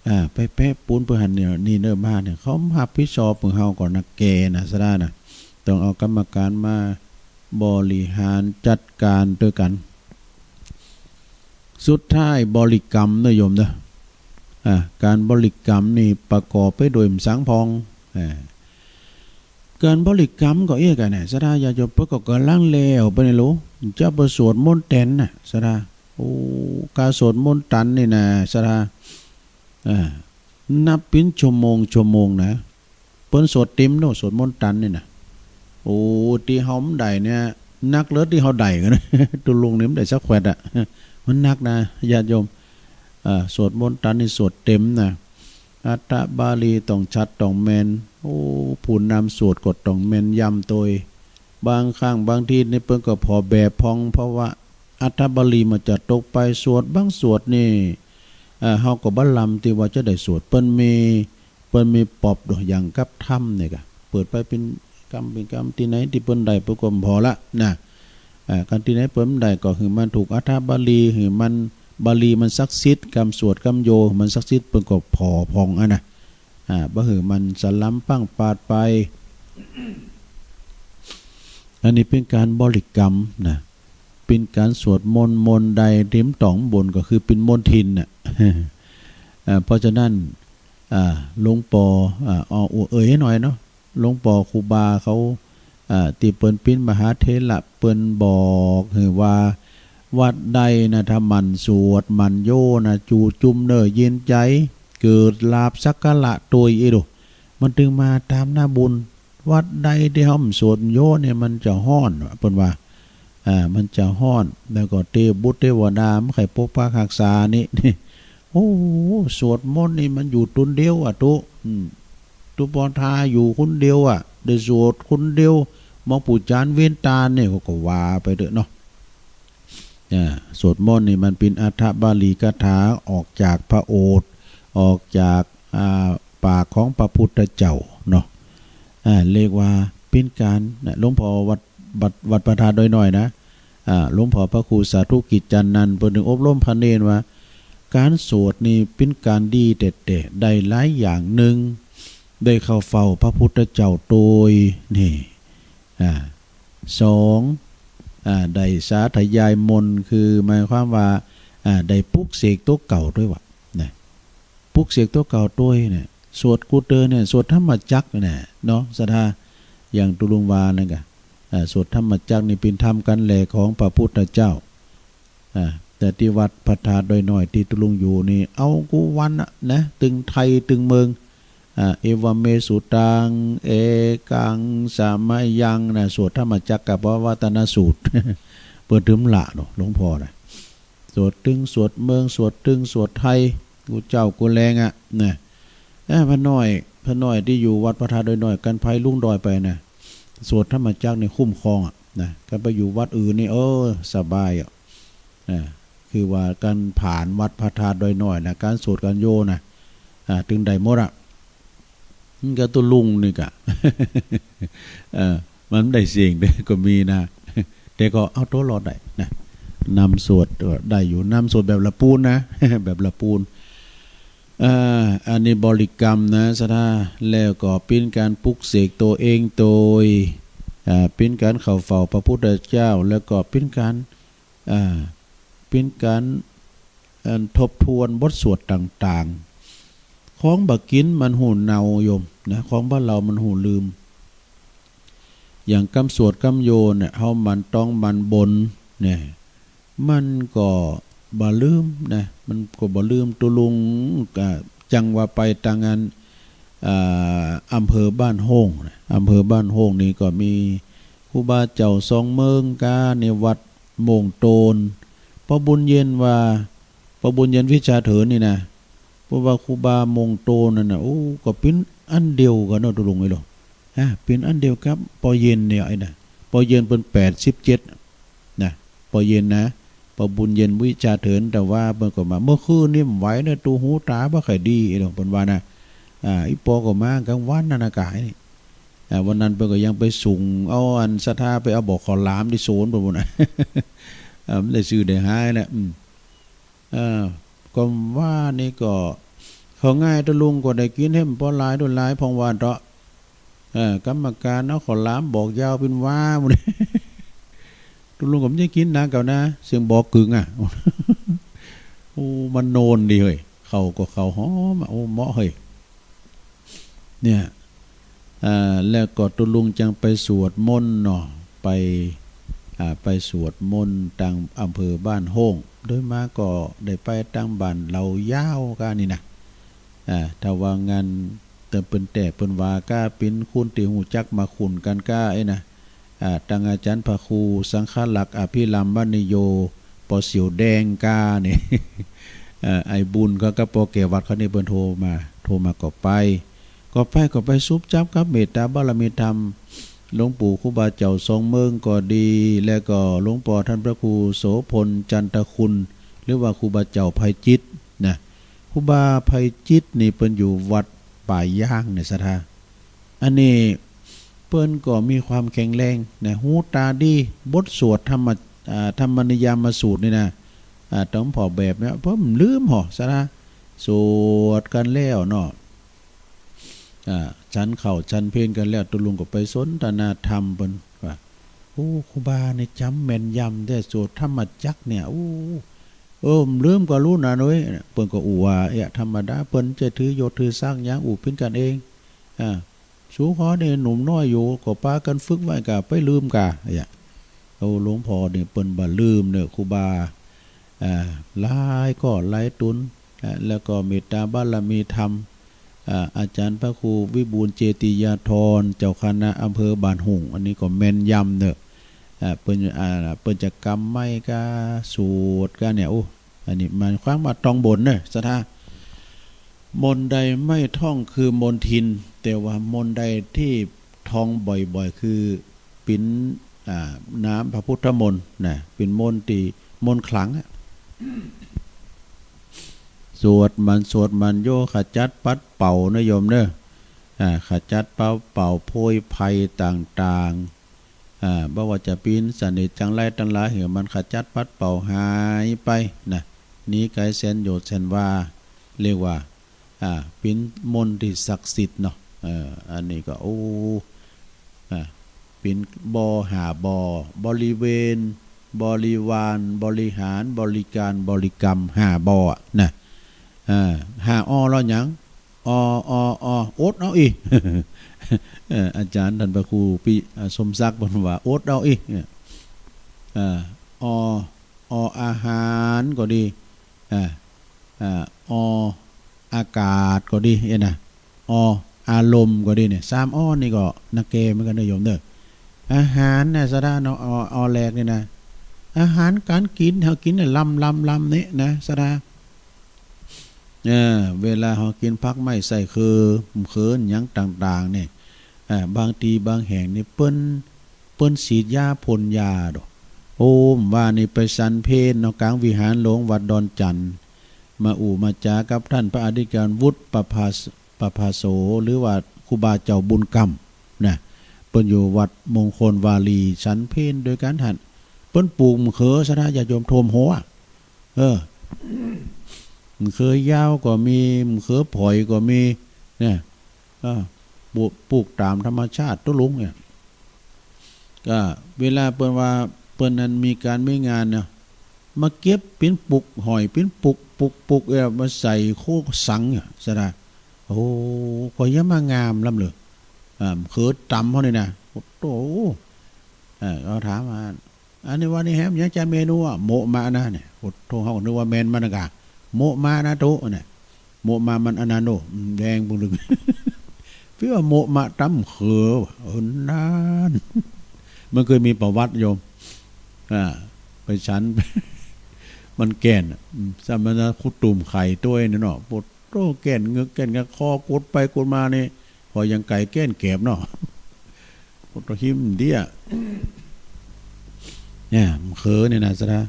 อ่า ไปแปะปูนเปื้อหั้นเนี่ย นี่เน่อมาเนี่ย เขาบ่ฮับผิดชอบหื้อเฮาก่อนนะ แก่นะ ศรัทธานะ ต้องเอากรรมก๋านมาบริหารจัดก๋านตวยกั๋น สุดท้ายบริกรรมเนาะโยมเนาะ อ่า ก๋านบริกรรมนี่ประกอบไปโดยหยังสังพ่อง อ่า ก๋านบริกรรมก็เอ๊ะกั๋นนะ ศรัทธาญาติโยม เปิ้นก็ก่ำลังแล้วไปนี่ลูก จะไปสวดมนต์แตนนะ ศรัทธา โอ้ ก๋านสวดมนต์แตนนี่นะ ศรัทธา อ่า นับเป๋นชั่วโมงชั่วโมงนะ เปิ้นสวดเต๋มเนาะ สวดมนต์แตนนี่นะ โอ้ ตี้เฮาบ่ได้เนี่ย นักเลิศตี้เฮาได้กั๋นนะ ตุ๊ลุงนี่บ่ได้สักแควดอะ มันนักนะ ญาติโยม อ่า สวดมนต์แตนนี่สวดเต๋มนะ อัฏฐบาลีต้องชัดต้องแม่น โอ้ ผู้นำสวดก็ต้องแม่นยำตวย บางครั้งบางทีนี่เปิ้นก็ผ่อแบบพ่อง เพราะว่าอัฏฐบาลีมันจะตกไป สวดบางสวดนี่ อ่า เฮาก็บ่ลำตี้ว่าจะได้สวด เปิ้นมี เปิ้นมีปอบโดย อย่างกับธรรมนี่ก่ะ เปิดไปเป๋นกำเป๋นกำ ตี้ไหนตี้เปิ้นได้เปิ้นก็ผ่อละนะ อ่า ก๋านตี้ไหนเปิ้นบ่ได้ก็หื้อมันถูกอัฏฐบาลี หื้อมัน บาลีมันศักดิ์สิทธิ์ กำสวดกำโย มันศักดิ์สิทธิ์ เปิ้นก็ผ่อพ่องอันนะ อ่า บ่หื้อมันสะลำปั้งปาดไป อันนี้เป๋นก๋านบริกรรมนะ เป๋นก๋านสวดมนต์ มนต์ใดเต๋มต่องบนก็คือเป๋นมนต์ทินน่ะ อ่า เพราะฉะนั้น อ่า หลวงป้อ อ่า อ้อ เอ่ยหน่อยเนาะ หลวงป้อครูบาเขา อ่า ตี้เปิ้นเป๋นมหาเถระ เปิ้นบอกหื้อว่า วัดใดนะ ถ้าหมั่นสวดหมั่นโยนะ จูจุมเน่อเย็นใจ๋ เกิดลาภสักการะตวยอี้ดู มันตึงมาต๋ามหน้าบุญ วัดใดตี้เฮาบ่สวดโยเนี่ย มันจะฮ้อนว่ะ เปิ้นว่า อ่า มันจะฮ้อน แล้วก็เตวบุตรเตวดาบ่ใค่ปกปักฮักษานี่ โอ้ สวดมนต์นี่มันอยู่ตนเดียวอะตุ๊ อืม ตุ๊ปอทาอยู่คนเดียวอะ ได้สวดคนเดียว มองปู่จานเว้นตาเนี่ย เขาก็ว่าไปเต๊อะเนาะ อ่า สวดมนต์นี่มันเป๋นอัฏฐบาลีคาถาออกจากพระโอษฐ์ ออกจาก อ่า ปากของพระพุทธเจ้าเนาะ อ่า เรียกว่าเป๋นก๋านนะ หลวงป้อวัด วัด วัดพระธาตุดอยน้อยนะ อ่า หลวงป้อพระครูสาธุกิจจานันท์ เปิ้นตึงอบรมพระเณรว่า ก๋านสวดนี่เป๋นก๋านดีแต๊ๆ ได้หลายอย่าง นึ่ง ได้เข้าเฝ้าพระพุทธเจ้าตวย นี่ อ่า สอง อ่า ได้สาธยายมนต์ คือหมายความว่า อ่า ได้ปลุกเสกตั๋วเก่าตวยว่ะ นะ ปลุกเสกตั๋วเก่าตวยเนี่ย สวดกูเตอเนี่ย สวดธรรมจักรเนี่ยเนาะ ศรัทธา อย่างตุ๊ลุงว่านั่นก่ะ อ่า สวดธรรมจักรนี่เป๋นธรรมก๋านแลของพระพุทธเจ้า อ่า แต่ตี้วัดพระธาตุดอยน้อยตี้ตุ๊ลุงอยู่นี่ เอากู้วันอะนะ ตึงไทยตึงเมือง อ่า เอวเมสุตัง เอกัง สะมะยัง นะ สวดธรรมจักกัปปวัตตนสูตร เปิ้นตึงละเนาะ หลวงป้อนะ สวดตึงสวดเมือง สวดตึงสวดไทย กู้เจ๊ากู้แลงอะ นะ เอ้อ พระน้อย พระน้อยตี้อยู่วัดพระธาตุดอยน้อย กั๋นไพลุงดอยไปนะ สวดธรรมจักรนี่คุ้มครองอะ นะ กั๋นไปอยู่วัดอื่นนี่ เออ สบายอะ อ่า คือว่ากั๋นผ่านวัดพระธาตุดอยน้อยนะ ก๋านสวดก๋านโยนะ อ่า ตึงได้หมดอะ มันก็ตุ๊ลุงนี่ก่ะ เออ มันได้เสี้ยงเด้อ ก็มีนะ แต่ก็เอาตั๋วรอดได้นะ นำสวดก็ได้อยู่ นำสวดแบบละปูนนะ แบบละปูน อ่า อันนี้บริกรรมนะ ศรัทธา แล้วก็เป๋นก๋านปลุกเสกตั๋วเองตวย อ่า เป๋นก๋านเข้าเฝ้าพระพุทธเจ้า แล้วก็เป๋นก๋าน อ่า เป๋นก๋าน อันทบทวนบทสวดต่างๆ ของบ่ากิ๋นมันหูเนาโยมนะ ของบ่าเล่ามันหูลืม อย่างกำสวดกำโยเนี่ย เฮาหมั่นต้องหมั่นบนเนี่ย มันก็บ่ลืมนะ มันก็บ่ลืม ตุ๊ลุง อ่า จังว่าไปตางอัน อ่า อำเภอบ้านโฮ่งนะ อำเภอบ้านโฮ่งนี่ก็มีครูบาเจ้าสองเมิงก้าในวัดโม่งโตน ป้อบุญเย็นว่า ป้อบุญเย็นวิชาเถินนี่นะ เพราะว่าครูบาโม่งโตนนั่นน่ะ โอ้ ก็เป๋นอันเดียวกั๋นเนาะ ตุ๊ลุงเอ้ยเหรอ อ่า เป๋นอันเดียวกับป้อเย็นเนี่ยไอ้น่ะ ป้อเย็นเปิ้นแปดสิบเจ็ด นะ ป้อเย็นนะ ป้อบุญเย็นวิชาเถิน แต่ว่าเปิ้นก็มา เมื่อคืนนี่บ่ไหวนะ ตั๋วหูต๋าบ่ค่อยดี ไอ้หลวงเปิ้นว่านะ อ่า อี่ป้อก็มากลางวันนั่นนะกายนี่ อ่า วันนั้นเปิ้นก็ยังไปสุงเอาอันศรัทธาไปเอาบ่อข้าวหลามตี้สวนเปิ้นพู้นนะ อ่า มันได้ซื่อได้หายแหละ อืม เออ ก็ว่านี่ก็ ข้าวง่ายตุ๊ลุงก็ได้กิ๋นแหมปอหลายดุหลายพ่องว่าเถาะ เออ กรรมการเอาข้าวหลามบอกยาวเป๋นว่าหมด ตุ๊ลุงก็บ่ได้กิ๋นหนักเก่านะ เสียงบอกกึ่งอ่ะ โอ้ มันโนนดีเฮ้ย ข้าวก็ข้าวหอมอ่ะ โอ้ เหมาะเฮ้ย เนี่ย อ่า แล้วก็ตุ๊ลุงจังไปสวดมนต์เนาะ ไป อ่า ไปสวดมนต์ตางอำเภอบ้านโฮ่ง โดยมากก็ได้ไปตางบ้านเหล่ายาวก้านี่นะ อ่า ถ้าว่างั่น เติมเปิ้นแต๊เปิ้นว่าก้า เป๋นคนตี้ฮู้จักมาคุ้นกั๋นก้าไอ้นะ อ่า ตางอาจ๋ารย์พระครูสังฆลักษณ์อภิรัมมณีโย ป้อเสี่ยวแดงก้านี่ เอ่อ ไอ้บุญเขากับป้อแก้ววัฒน์เขานี่เปิ้นโทรมา โทรมาก็ไป ก็ไป ก็ไปสุบจับกับเมตตาบารมีธรรม หลวงปู่ครูบาเจ้าสองเมิงก็ดี แล้วก็หลวงป้อต้านพระครูโสภณจันทคุณ หรือว่าครูบาเจ้าไพจิตรนะ ครูบาไพจิตรนี่เปิ้นอยู่วัดป่ายางเนี่ยศรัทธา อันนี้เปิ้นก็มีความแข็งแรงนะ หูต๋าดี บทสวดธรรมะ อ่า ธรรมนิยามสูตรนี่นะ อ่า ต้องผ่อแบบเนี่ย เปิ้นลืมห่อศรัทธา สวดกั๋นแล้วเนาะ อ่า ฉันข้าวฉันเพลกั๋นแล้ว ตุ๊ลุงก็ไปสนทนาธรรมเปิ้นว่า โอ้ ครูบานี่จ๋ำแม่นยำแต๊ สวดธรรมจักรเนี่ย โอ้ เออ ลืมก็ฮู้นาเว้ย เปิ้นก็อู้ว่า เอ๊ะ ธรรมดา เปิ้นจะถือยศถือศักดิ์หยัง อู้เป๋นกั๋นเอง อ่า สูข้อนี่หนุ่มน้อยอยู่ ก็ปากั๋นฝึกไว้ก่า ไปลืมก่า เนี่ย โอ้ หลวงป้อนี่เปิ้นบ่ลืมเน่อ ครูบา อ่า หลายก้อหลายตุ๊น อ่า แล้วก็เมตตาบารมีธรรม อ่า อาจ๋ารย์พระครูวิบูลย์เจติยาธร เจ้าคณะอำเภอบ้านโฮ่ง อันนี้ก็แม่นยำเน่อ อ่า เปิ้น อ่า เปิ้นจะกำไม้ก้า สวดก้าเนี่ย โอ้ อันนี้หมายความว่าต้องบนเน่อศรัทธา มนต์ใดไม่ท่องคือมนทิน แต่ว่ามนต์ใดตี้ท่องบ่อยๆ คือ เป๋น อ่า น้ำพระพุทธมนต์นะ เป๋นมนต์ตี้ มนต์ขลังอะ สวดหมั่น สวดหมั่นโย ขจัดปัดเป่านะโยมเน่อ อ่า ขจัดปัดเป่าโพยภัยต่างๆ อ่า บ่ว่าจะเป๋นเสน่ห์จังไรตังหลาย หื้อมันขจัดปัดเป่าหายไปนะ หนีไกลแสนโยชน์แสนวา เรียกว่า อ่า เป๋นมนต์ตี้ศักดิ์สิทธิ์เนาะ เออ อันนี้ก็ โอ้ อ่า เป๋นบ่อห้าบ่อ บริเวณ บริวาร บริหาร บริการ บริกรรม ห้าบ่ออะนะ อ่า ห้าออแล้วหยัง ออ ออ ออ อดเอาอี้ เออ อาจ๋ารย์ต้านพระครูปิ อ่า สมศักดิ์เปิ้นว่า อดเอาอี้ เนี่ย อ่า ออ ออ อาหารก็ดี อ่า อ่า ออ อากาศก็ดี เอ้ยนะ ออ อารมณ์ก็ดีเนี่ย สามออนี่ก็นักเกมเหมือนกั๋นเน่อโยมเน่อ อาหารนะศรัทธาเนาะ ออ ออแรกนี่นะ อาหารก๋านกิ๋น เฮากิ๋นเนี่ย ลำ ลำ ลำนี่นะศรัทธา เออ เวลาเฮากิ๋นผักไม้ไส้เคิง เคิงหยังต่างๆ เนี่ย อ่า บางตี้บางแห่งนี่เปิ้น เปิ้นฉีดยาพ่นยาดอก โอ้ ว่านี่ไปฉันเพลเนาะ ก๋างวิหารหลวงวัดดอนจั่น มาอู้มาจ๋ากับต้านพระอธิการวุฒิ ประภาส- ประภาโส หรือว่าครูบาเจ้าบุญกำนะ เปิ้นอยู่วัดมงคลวารี ฉันเพลโดยก๋านหั้น เปิ้นปลูกมะเขือศรัทธาญาติโยม ท่วมหัว เออ มะเขือยาวก็มี มะเขือผอยก็มี เนี่ย เออ ปลูก ปลูกต๋ามธรรมชาติตุ๊ลุงเนี่ย ก็เวลาเปิ้นว่าเปิ้นนั้นมีก๋านมีงานเนาะ มาเก็บเป๋นปุก ห้อยเป๋นปุก ปุกๆ เอ้ย มาใส่โคสังเนี่ย ศรัทธา โอ้ ก็ยังมางามล้ำเลย อ่า เขยต๋ำเฮานี่นะ โอ้โธ่ เออ เขาถามว่า อันนี้วันนี้แหมยังจะเมนูอะ โมะมะนะเนี่ย โอ้โธ่ เฮาก็นึกว่าแม่นมันนะกะ โมะมะนะตุ๊เนี่ย โมะมะมันอันนั้นโน่ อืม แดงปึงลึง ปี้ว่าโมะมะต๋ำเขยว่ะ เออ นั่น มันเคยมีประวัติโยม อ่า ไปฉัน มันแก่นอะ อืม สมัยนั้นคุดตุ่มไข่ตวยเนี่ยเนาะ โอ้โธ่ แก่นเงือกแก่นกะคอ กดไปกดมานี่ พอยังไก่แก่นแกบเนาะ โอ้โธ่ หิมเดี้ย เนี่ย เขยเนี่ยนะ ศรัทธา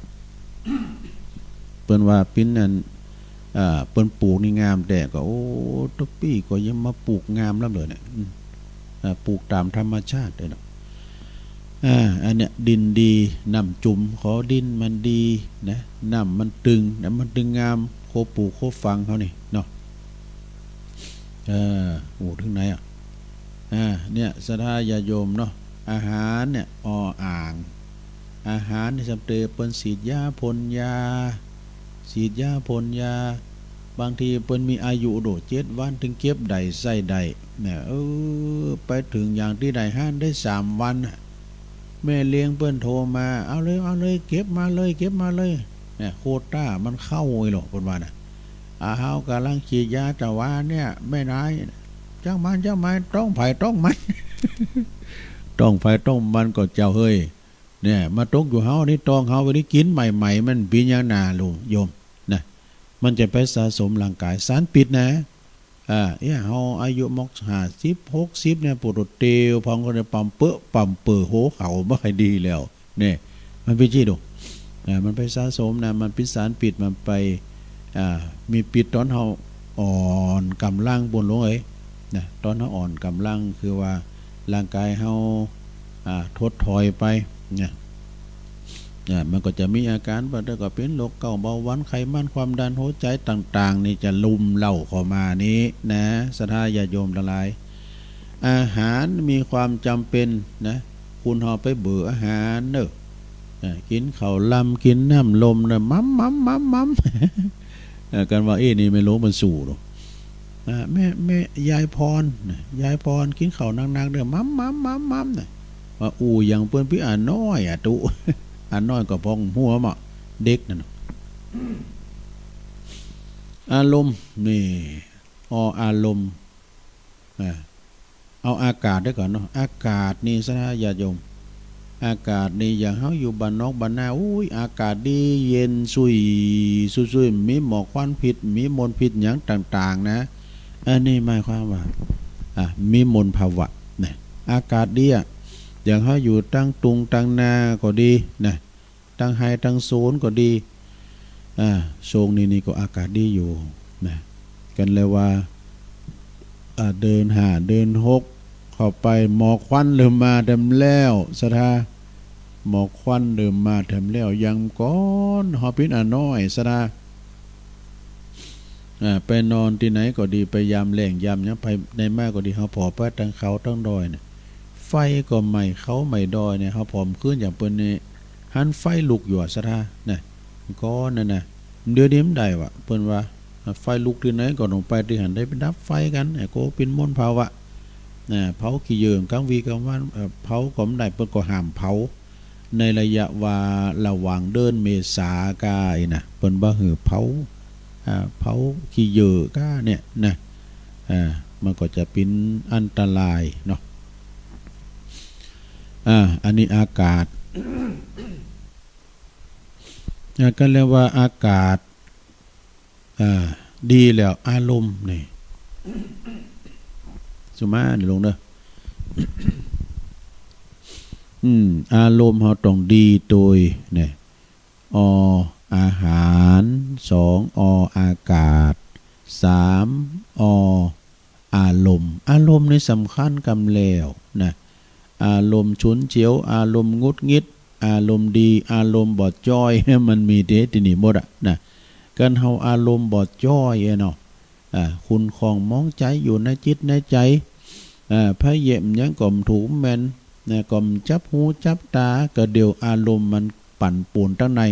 เปิ้นว่าปิ้นนั่น อ่า เปิ้นปลูกนี่งามแต๊ก็ โอ้ ตุ๊ปี้ก็ยังมาปลูกงามล้ำเลยเนี่ย อืม อ่า ปลูกต๋ามธรรมชาติเลยเนาะ อ่า อันเนี้ย ดินดี น้ำจุ่ม ขอดินมันดีนะ น้ำมันตึง น้ำมันตึงงาม โคปลูกโคฝังเฮานี่เนาะ เออ โอ้ เถิงไหนอะ อ่า เนี่ย ศรัทธาญาติโยมเนาะ อาหารเนี่ย ออ่าง อาหารนี่สำเร็จเปิ้นฉีดยาพ่นยา ฉีดยาพ่นยา บางทีเปิ้นมีอายุโดดเจ็ดวัน เถิงเก็บได้ใส้ได้เนี่ย เออ ไปเถิงอย่างตี้ใดหั้นได้สามวันน่ะ แม่เลี้ยงเปิ้นโทรมา เอาเลย เอาเลย เก็บมาเลย เก็บมาเลย เนี่ย โควต้ามันเข้าอีหล่อ เปิ้นว่านะ อ่า เฮากำลังฉีดยาตะวาเนี่ย แม่นาย จ้างมัน จ้างมัน ต๊องใผต๊องมัน ต๊องใผต๊องมันก็เจ้าเฮ้ย เนี่ย มาตกอยู่เฮานี่ ต๊องเฮาวันนี้กินใหม่ๆ มันเป๋นหยังนาลูกโยมนะ มันจะไปสะสมร่างก๋ายสารพิษนะ อ่า เนี่ย เฮาอายุมอกห้าสิบ หกสิบเนี่ย ปวดหัวเตียว พองก็เลยปั๊มเปอะปั๊มเปอ หัวเข่าบ่ค่อยดีแล้ว เนี่ย มันเป๋นจี้ดู อ่า มันไปสะสมนะ มันเป๋นสารพิษ มันไป อ่า มีพิษต๋อนเฮาอ่อนก๋ำลังปู้นลูกเอ้ย นะ ต๋อนเฮาอ่อนก๋ำลัง คือว่าร่างก๋ายเฮา อ่า ถดถอยไป นะ อ่า มันก็จะมีอาก๋าน บางทีก็เป๋นโรคเกาต์ เบาหวาน ไขมัน ความดัน หัวใจ๋ต่างๆ นี่จะรุมเร้าเข้ามานี้นะ ศรัทธาญาติโยมตังหลาย อาหารมีความจ๋ำเป๋นนะ คุณเฮาไปเบื่ออาหารเน่อ อ่า กิ๋นข้าวลำ กิ๋นน้ำลมเน่อ มัมมัมมัมมัม เออ กันว่า เอ๊ะ นี่แม่หลวงเปิ้นสู้หรอ อ่า แม่ แม่ยายพรนะ ยายพรกิ๋นข้าวหนักๆ เน่อ มัมมัมมัมมัมนะ ว่าอู้หยังเปิ้นปี้ อาน้อยอะตุ๊ อาน้อยก็พองหัวเมาะ เด็กนั่นน่ะ อารมณ์นี่ ออารมณ์ อ่า เอาอากาศเสียก่อนเนาะ อากาศนี่ศรัทธาญาติโยม อากาศนี่อย่างเฮาอยู่บ้านนอกบ้านนา อุ้ย อากาศดีเย็นสุย สุยๆ มีหมอกควันพิษ มีมลพิษหยังต่างๆ นะ อันนี้หมายความว่า อ่ะ มีมลภาวะนะ อากาศดีอะ อย่างเฮาอยู่ตังตุงตังนาก็ดีนะ ตังไฮ่ตังสวนก็ดี อ่า ช่วงนี้นี่ก็อากาศดีอยู่นะ กันเลยว่า อ่า เดือนห้า เดือนหก เข้าไป หมอกควันเริ่มมาแถมแล้วศรัทธา หมอกควันเริ่มมาแถมแล้ว อย่างก่อนเฮาเป๋นอาน้อยศรัทธา อ่า ไปนอนตี้ไหนก็ดี ไปยามแล้งยามหยัง ไปไหนมาก็ดี เฮาผ่อไปตังเขาตังดอยเนี่ย ไฟก็ไหม้เขาไหม้ดอยเนี่ย เฮาผ่อบ่ขึ้นอย่างเปิ้นนี่ หันไฟลุกอยู่อะศรัทธา นะ ก่อนนั่นนะ เดี๋ยวนี้มันได้วะ เปิ้นว่า ไฟลุกตี้ไหนก็ต้องไปตี้หั้น ได้ไปดับไฟกั๋น ไอ้โกเป๋นมลภาวะ นะ เผาขี้เยื่อกั๋งวีกั๋งวัน เอ่อ เผาก็บ่ได้ เปิ้นก็ห้ามเผา ในระยะว่าระหว่างเดือนเมษาก้าอี้นะ เปิ้นบ่หื้อเผา อ่า เผาขี้เยื่อก้าเนี่ยนะ อ่า มันก็จะเป๋นอันตรายเนาะ อ่า อันนี้อากาศ อ่า ก็เรียกว่าอากาศ อ่า ดีแล้ว อารมณ์นี่ สุมานี่ลงเด้อ อืม อารมณ์เฮาต้องดีโตยเนี่ย อ อาหาร สอง อ อากาศ สาม อ อารมณ์ อารมณ์นี่สำคัญกำแล้วนะ อารมณ์ฉุนเฉียว อารมณ์หงุดหงิด อารมณ์ดี อารมณ์บ่จ้อย มันมีเต๊ตี้นี่หมดอะนะ กันเฮาอารมณ์บ่จ้อยอะเนาะ อ่า ขุ่นข้องหมองใจ๋อยู่ในจิตในใจ๋ อ่า พะเยาะหยังก็บ่ถูกแม่นนะ ก็บ่จับหูจับตา ก็เดี๋ยวอารมณ์มันปั่นป่วนตังใน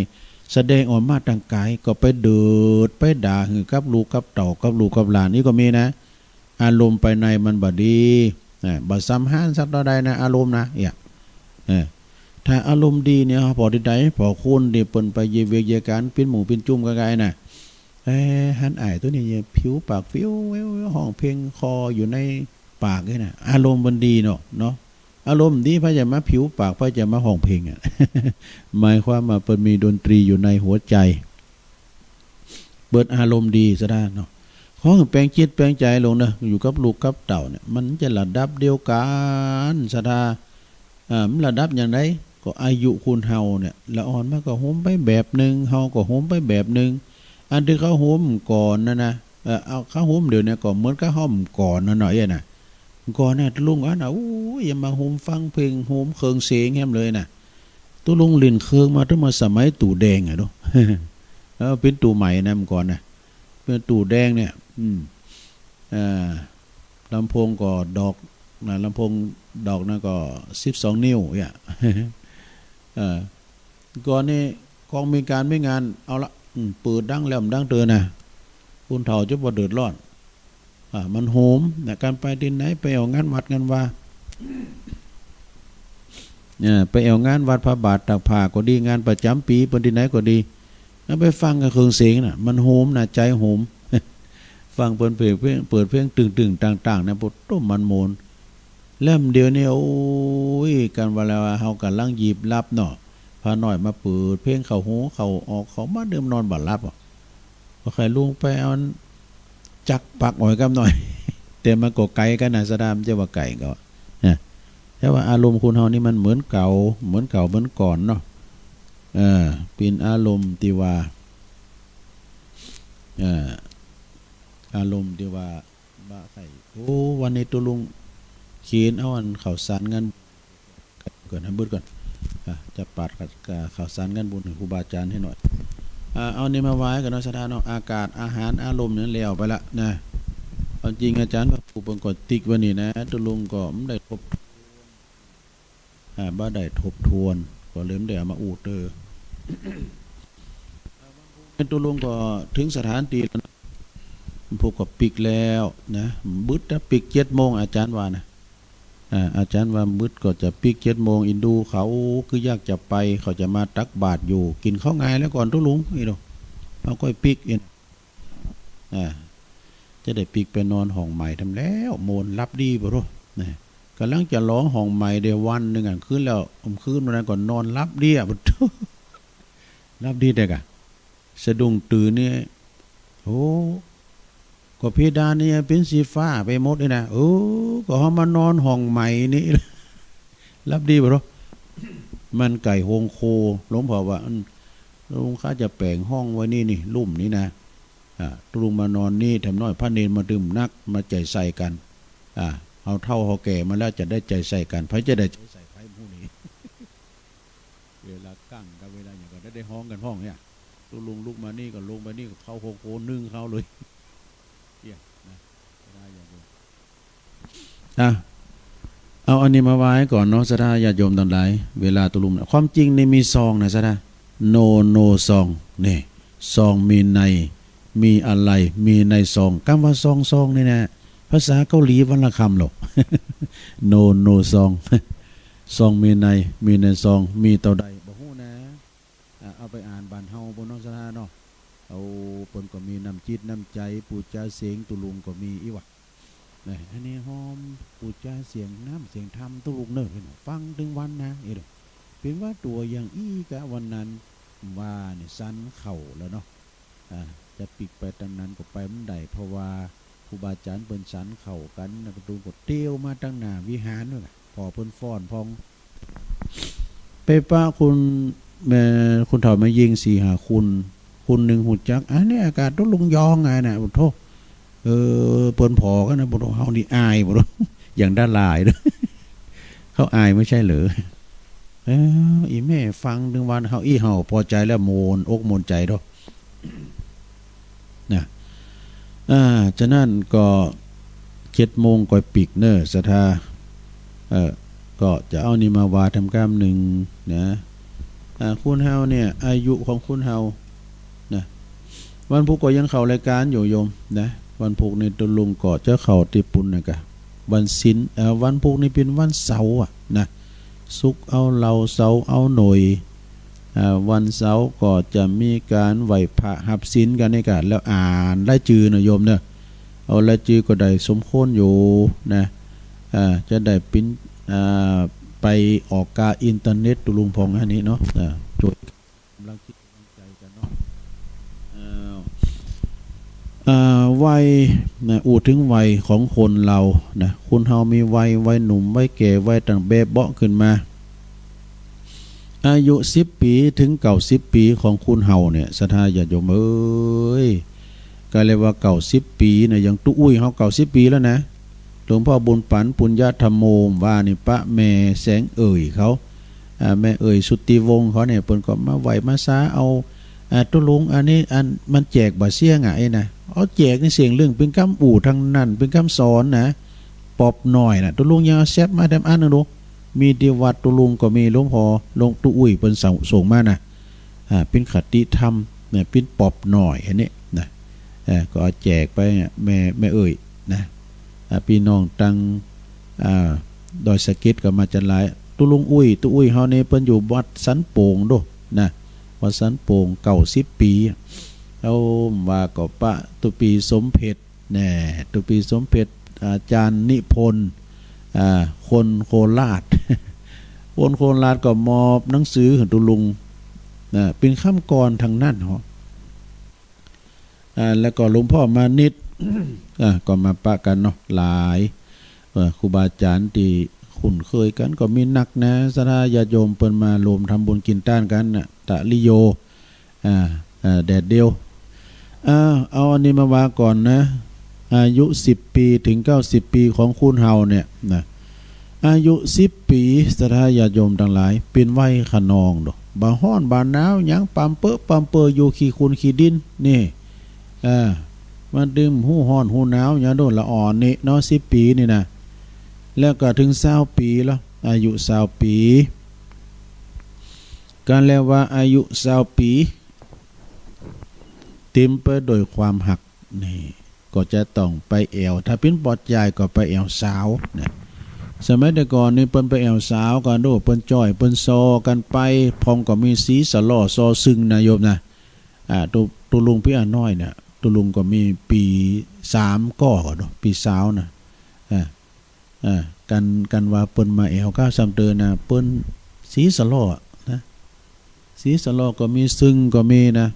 แสดงออกมาตางก๋าย ก็ไปเดิดไปด่าหื้อกับลูกกับเต้า กับลูกกับหลาน นี่ก็มีนะ อารมณ์ภายในมันบ่ดี อ่า บ่สำฮานสักเต้าใดนะ อารมณ์นะ เนี่ย เออ ถ้าอารมณ์ดีเนี่ย ผ่อตี้ใด ผ่อคนตี้เปิ้นไปเยียะเวียกเยียะก๋าน ปิ้นหมู่ปิ้นจุ้มก้าๆ น่ะ เอ๊ะ หันอ้ายโตนี้ ผิวปากฟิวๆ ฮ้องเพลงคลออยู่ในปากนี่นะ อารมณ์มันดีเนาะ เนาะ อารมณ์ดี ใผจะมาผิวปาก ใผจะมาฮ้องเพลงอะ หมายความว่าเปิ้นมีดนตรีอยู่ในหัวใจ๋ เปิ้นอารมณ์ดี ศรัทธาเนาะ ขอหื้อแป๋งจิตแป๋งใจ๋ลงเนาะ อยู่กับลูกกับเต้าเนี่ย มันจะระดับเดียวกั๋น ศรัทธา อ่า มันระดับอย่างใด ก็อายุคนเฮาเนี่ย ละอ่อนมาก็โฮมไปแบบนึ่ง เฮาก็โฮมไปแบบนึ่ง อันตี้เขาโฮมก่อนนั่นนะ เออ เอา เขาโฮมเดี๋ยวนี้ก็เหมือนกับเฮาก่อนนั่นเนาะ เอ๊ะนะ ก่อนน่ะ ตุ๊ลุงอั้นน่ะ โอ้ย อย่ามาโฮมฟังเพลง โฮมเครื่องเสียงแหมเลยน่ะ ตุ๊ลุงเล่นเครื่องมาตั้งมาสมัยตั๋วแดงอะเนาะ เออ เป๋นตั๋วใหม่นะ เมื่อก่อนนะ เป๋นตั๋วแดงเนี่ย อืม เอ่อ ลำโพงก็ดอกนะ ลำโพงดอกนั้นก็สิบสองนิ้วเนี่ย เออ ก่อนนี้กองมีก๋านมีงาน เอาละ อืม เปิดดังแล้วดังเตอนะ คนเฒ่าจะบ่เดือดร้อน อ่า มันโฮมนะ ก๋านไปตี้ไหน ไปแอ่วงานวัดงานวา เอ่อ ไปแอ่วงานวัดพระบาทตากผ้าก็ดี งานประจ๋ำปี๋เปิ้นตี้ไหนก็ดี แล้วไปฟังกับเครื่องเสียงน่ะ มันโฮมน่ะ ใจ๋โฮม ฟังเปิ้นเปิดเพลง เปิดเพลงตึงๆ ต่างๆ เนี่ย โอ้โห มันโมน แล้วเดี๋ยวนี้ โอ้ย กั๋นว่าแล้วเฮาก่ำลังหยีบหลับเนาะ พาน้อยมาเปิดเพลงเข้าหูเข้าออก เข้ามาเดิมนอนบ่หลับอะ ก็ใค่ลุงไปเอาอันจักรปักอ้อยกำหน่อย แต่มันก็ไก๋กั๋นนะ ศรัทธา มันจะว่าไก๋ก็ นะ แต่ว่าอารมณ์คนเฮานี่มันเหมือนเก่า เหมือนเก่าเหมือนก่อนเนาะ เออ เป๋นอารมณ์ตี้ว่า เออ อารมณ์ตี้ว่า บ่ใค่ โอ้ วันนี้ตุ๊ลุงเขียนเอาอันข้าวสารงาน ก่อน หื้อเบิดก่อน อ่ะ จะปาดข้าวสารงานบุญหื้อครูบาอาจ๋ารย์หื้อหน่อย อ่ะ เอานี่มาไว้ก่อนเนาะ ศรัทธาเนาะ อากาศ อาหาร อารมณ์นั้นแล้วไปละนะ ความจริงอาจ๋ารย์พระครูเปิ้นก็ติ๊กไว้นี่นะ ตุ๊ลุงก็บ่ได้ทบทวน อ่า บ่ได้ทบทวน ก็เลยบ่ได้เอามาอู้เตอ ตุ๊ลุงก็เถิงสถานตี้แล้วนะ พวกก็ปิ๊กแล้วนะ บึดจะปิ๊กเจ็ดโมง อาจ๋ารย์ว่านะ อ่า อาจ๋ารย์ว่าบึดก็จะปิ๊กเจ็ดโมง อินดูเขาคืออยากจะไป เขาจะมาตักบาตรอยู่ กิ๋นข้าวงายแล้วก่อนตุ๊ลุง นี่ดู เอาก้อยปิ๊กเอง อ่า จะได้ปิ๊กไปนอนห้องใหม่ทำแล้ว โมนหลับดีบ่ฮู้นะ ก่ำลังจะลองห้องใหม่ได้วันนึ่งอะ คืนแล้ว คืนวันนั้นก็นอนหลับดีอะ หลับดีแต่กะ สะดุ้งตื่นนี่ โอ้ ก็เพดานนี่เป๋นสีฟ้าไปหมดเลยนะ เออ ก็เฮามานอนห้องใหม่นี่ หลับดีบ่ฮู้ มันไก๋โฮงโค หลวงพ่อว่า อืม ลุงข้าจะแป๋งห้องไว้นี่นี่ ลุ่มนี่นะ อ่า ตุ๊ลุงมานอนนี่ แถมน้อยพระเณรมาดื่มนัก มาใจ๋ใส่กั๋น อ่า เฮาเฒ่าเฮาแก่มาแล้วจะได้ใจ๋ใส่กั๋น ใผจะได้ใจ๋ใส่ใผผู้นี้ เวลากั้งกับเวลาหยังก็ได้ ได้ฮ้องกั๋นพ่องเนี่ย ตุ๊ลุงลุกมานี่ก็ลงไปนี่ก็เข้าโฮงโคนึ่งเข้าเลย เนี่ยนะ ได้อย่างเดียว อ่ะ เอาอันนี้มาไว้ก่อนเนาะ ศรัทธาญาติโยมตังหลาย เวลาตุ๊ลุง ความจริงนี่มีซองนะ ศรัทธา โน โนซอง นี่ ซองมีใน มีอะไร มีในซอง กำว่าซอง ซองนี่นะ ภาษาเกาหลีวรรณคำหรอก โน โนซอง ซองมีใน มีในซอง มีเต้าใดบ่ฮู้นะ อ่ะ เอาไปอ่านบ้านเฮาปู้นเนาะ ศรัทธาเนาะ เอา เปิ้นก็มีน้ำจิตน้ำใจ๋ ปู๋จาเสียงตุ๊ลุงก็มีอี้หว่า นะ อันนี้ฮอมปู๋จาเสียงน้ำเสียงธรรมตุ๊ลุงเน่อ ฟังตึงวันนะ เอ๊ะ เป๋นว่าตั๋วอย่างอี้กะวันนั้น ว่าเนี่ยสันเข่าแล้วเนาะ อ่า จะปิ๊กไปตางนั้นก็ไปบ่ได้ เพราะว่าครูบาอาจ๋ารย์เปิ้นสันเข่ากั๋นนะ ตุ๊ลุงก็เตียวมาตางหน้าวิหารโน่นน่ะ ผ่อเปิ้นฟ้อนพ่อง ไปปะคน แม่ คนเฒ่าแม่ญิงสี่ห้าคน คนนึ่งฮู้จัก อันนี้อากาศตุ๊ลุงยองไงนะ โอ้โธ่ เออ เปิ้นผ่อกั๋นนะ โอ้โธ่ เฮานี่อาย โอ้โธ่ อย่างดาราเลย เขาอายไม่ใช่เหรอ เออ อีแม่ฟังตึงวัน เฮาอี้เฮาผ่อใจ๋แล้ว โมนอกโมนใจ๋เนาะ นะ อ่า ฉะนั้นก็เจ็ดโมงก็ปิ๊กเน่อ ศรัทธา เอ่อ ก็จะเอานี่มาว่าทำกำนึ่งนะ อ่า คนเฮาเนี่ย อายุของคนเฮานะ วันพุธก็ยังเข้ารายก๋านอยู่โยมนะ วันพุธนี่ตุ๊ลุงก็จะเข้าตี้ปูนนะกะ วันศีล เอ่อ วันพุธนี่เป๋นวันเสาร์อะนะ ศุกร์เอาเหล้า เสาร์เอาหน่วย อ่า วันเสาร์ก็จะมีก๋านไหว้พระฮับศีลกั๋นนี่กะ แล้วอ่านรายจื้อนะโยมเนาะ เอารายจื้อก็ได้สมควรอยู่นะ อ่า จะได้ปิ้น อ่า ไปออกกาอินเทอร์เน็ตตุ๊ลุงพ่องอันนี้เนาะ อ่า จ้วยก๋ำลังจิตก๋ำลังใจ๋กั๋นเนาะ อ่า อ่า วัยนะ อู้เถิงวัยของคนเฮานะ คนเฮามีวัย วัยหนุ่ม วัยแก่ วัยตั้งแบบเบาะขึ้นมา อายุสิบปี๋เถิงเก้าสิบปี๋ของคนเฮาเนี่ย ศรัทธาญาติโยมเอ๋ย ก็เรียกว่าเก้าสิบปี๋นะ อย่างตุ๊อุ้ยเฮาเก้าสิบปี๋แล้วนะ หลวงพ่อบุญปั๋น ปุญญธรรมโม ว่านี่ ปะแม่แสงเอ๋ยเขา อ่า แม่เอ๋ยสุทธิวงศ์เขาเนี่ย เปิ้นก็มาไหว้มาสาเอา อ่า ตุ๊ลุง อันนี้ อันมันแจกบ่เสี้ยงอะ ไอ้นะ เอาแจกนี่เสี้ยงเรื่อง เป๋นกำอู้ตังนั้น เป๋นกำสอนนะ ปอบหน่อยนะ ตุ๊ลุงยังเอาแซปมาแถมอันนึ่งดู มีตี้วัดตุ๊ลุงก็มี หลวงพ่อ หลวงตุ๊อุ้ยเปิ้นส่ง ส่งมานะ อ่า เป๋นคติธรรมนะ เป๋นปอบหน่อยอันนี้นะ เอ่อ ก็เอาแจกไปเนี่ย แม่ แม่เอ๋ยนะ อ่า ปี้น้องตัง อ่า ดอยสะเก็ดก็มาจันหลาย ตุ๊ลุงอุ้ย ตุ๊อุ้ยเฮานี่เปิ้นอยู่วัดสันโป่งโดนะ วัดสันโป่งเก้าสิบปี๋ เอาว่าก็ปะตุ๊ปี้สมเพชร แน่ ตุ๊ปี้สมเพชร อาจ๋ารย์นิพนธ์ อ่า คนโคราช คนโคราชก็มอบหนังสือหื้อตุ๊ลุง นะ เป๋นกำกลอนตังนั้นเหาะ อ่า แล้วก็หลวงพ่อมานิต อ่า ก็มาปะกั๋นเนาะ หลาย เอ่อ ครูบาอาจ๋ารย์ตี้คุ้นเคยกั๋นก็มีนักนะ ศรัทธาญาติโยมเปิ้นมาร่วมทำบุญกิ๋นต้านกั๋นนะ ตะลิโย อ่า อ่า แดดเดียว อ่า เอาอันนี้มาว่าก่อนนะ อายุสิบปี๋เถิงเก้าสิบปี๋ของคนเฮาเนี่ยนะ อายุสิบปี๋ ศรัทธาญาติโยมตังหลาย เป๋นวัยคะนองดอก บ่ฮ้อนบ่หนาวหยัง ปำเปอะปำเปออยู่ ขี้ขุ่นขี้ดิน นี่ อ่า มันตึงฮู้ฮ้อนฮู้หนาวหยังโดน ละอ่อนนี่เนาะ สิบปี๋นี่นะ แล้วก็เถิงซาวปี๋แล้ว อายุซาวปี๋ ก็เรียกว่าอายุซาวปี๋ เต๋มไปโดยความฮัก นี่ ก็จะต้องไปแอ่ว ถ้าเป๋นปอดจายก็ไปแอ่วสาวนะ สมัยแต่ก่อนนี่เปิ้นไปแอ่วสาวกั๋นโด เปิ้นจ้อย เปิ้นซอกั๋นไป พ่องก็มีสีสะล่อซอซึ่งนะโยมนะ อ่า ตุ๊ ตุ๊ลุงปี้อาน้อยเนี่ย ตุ๊ลุงก็มีปี๋สามก่อกั๋นโด ปี๋สาวนะ อ่า อ่า กั๋น กั๋นว่าเปิ้นมาแอ่วก้าวซ้ำเตอนะ เปิ้นสีสะล่อนะ สีสะล่อก็มี ซึ่งก็มีนะ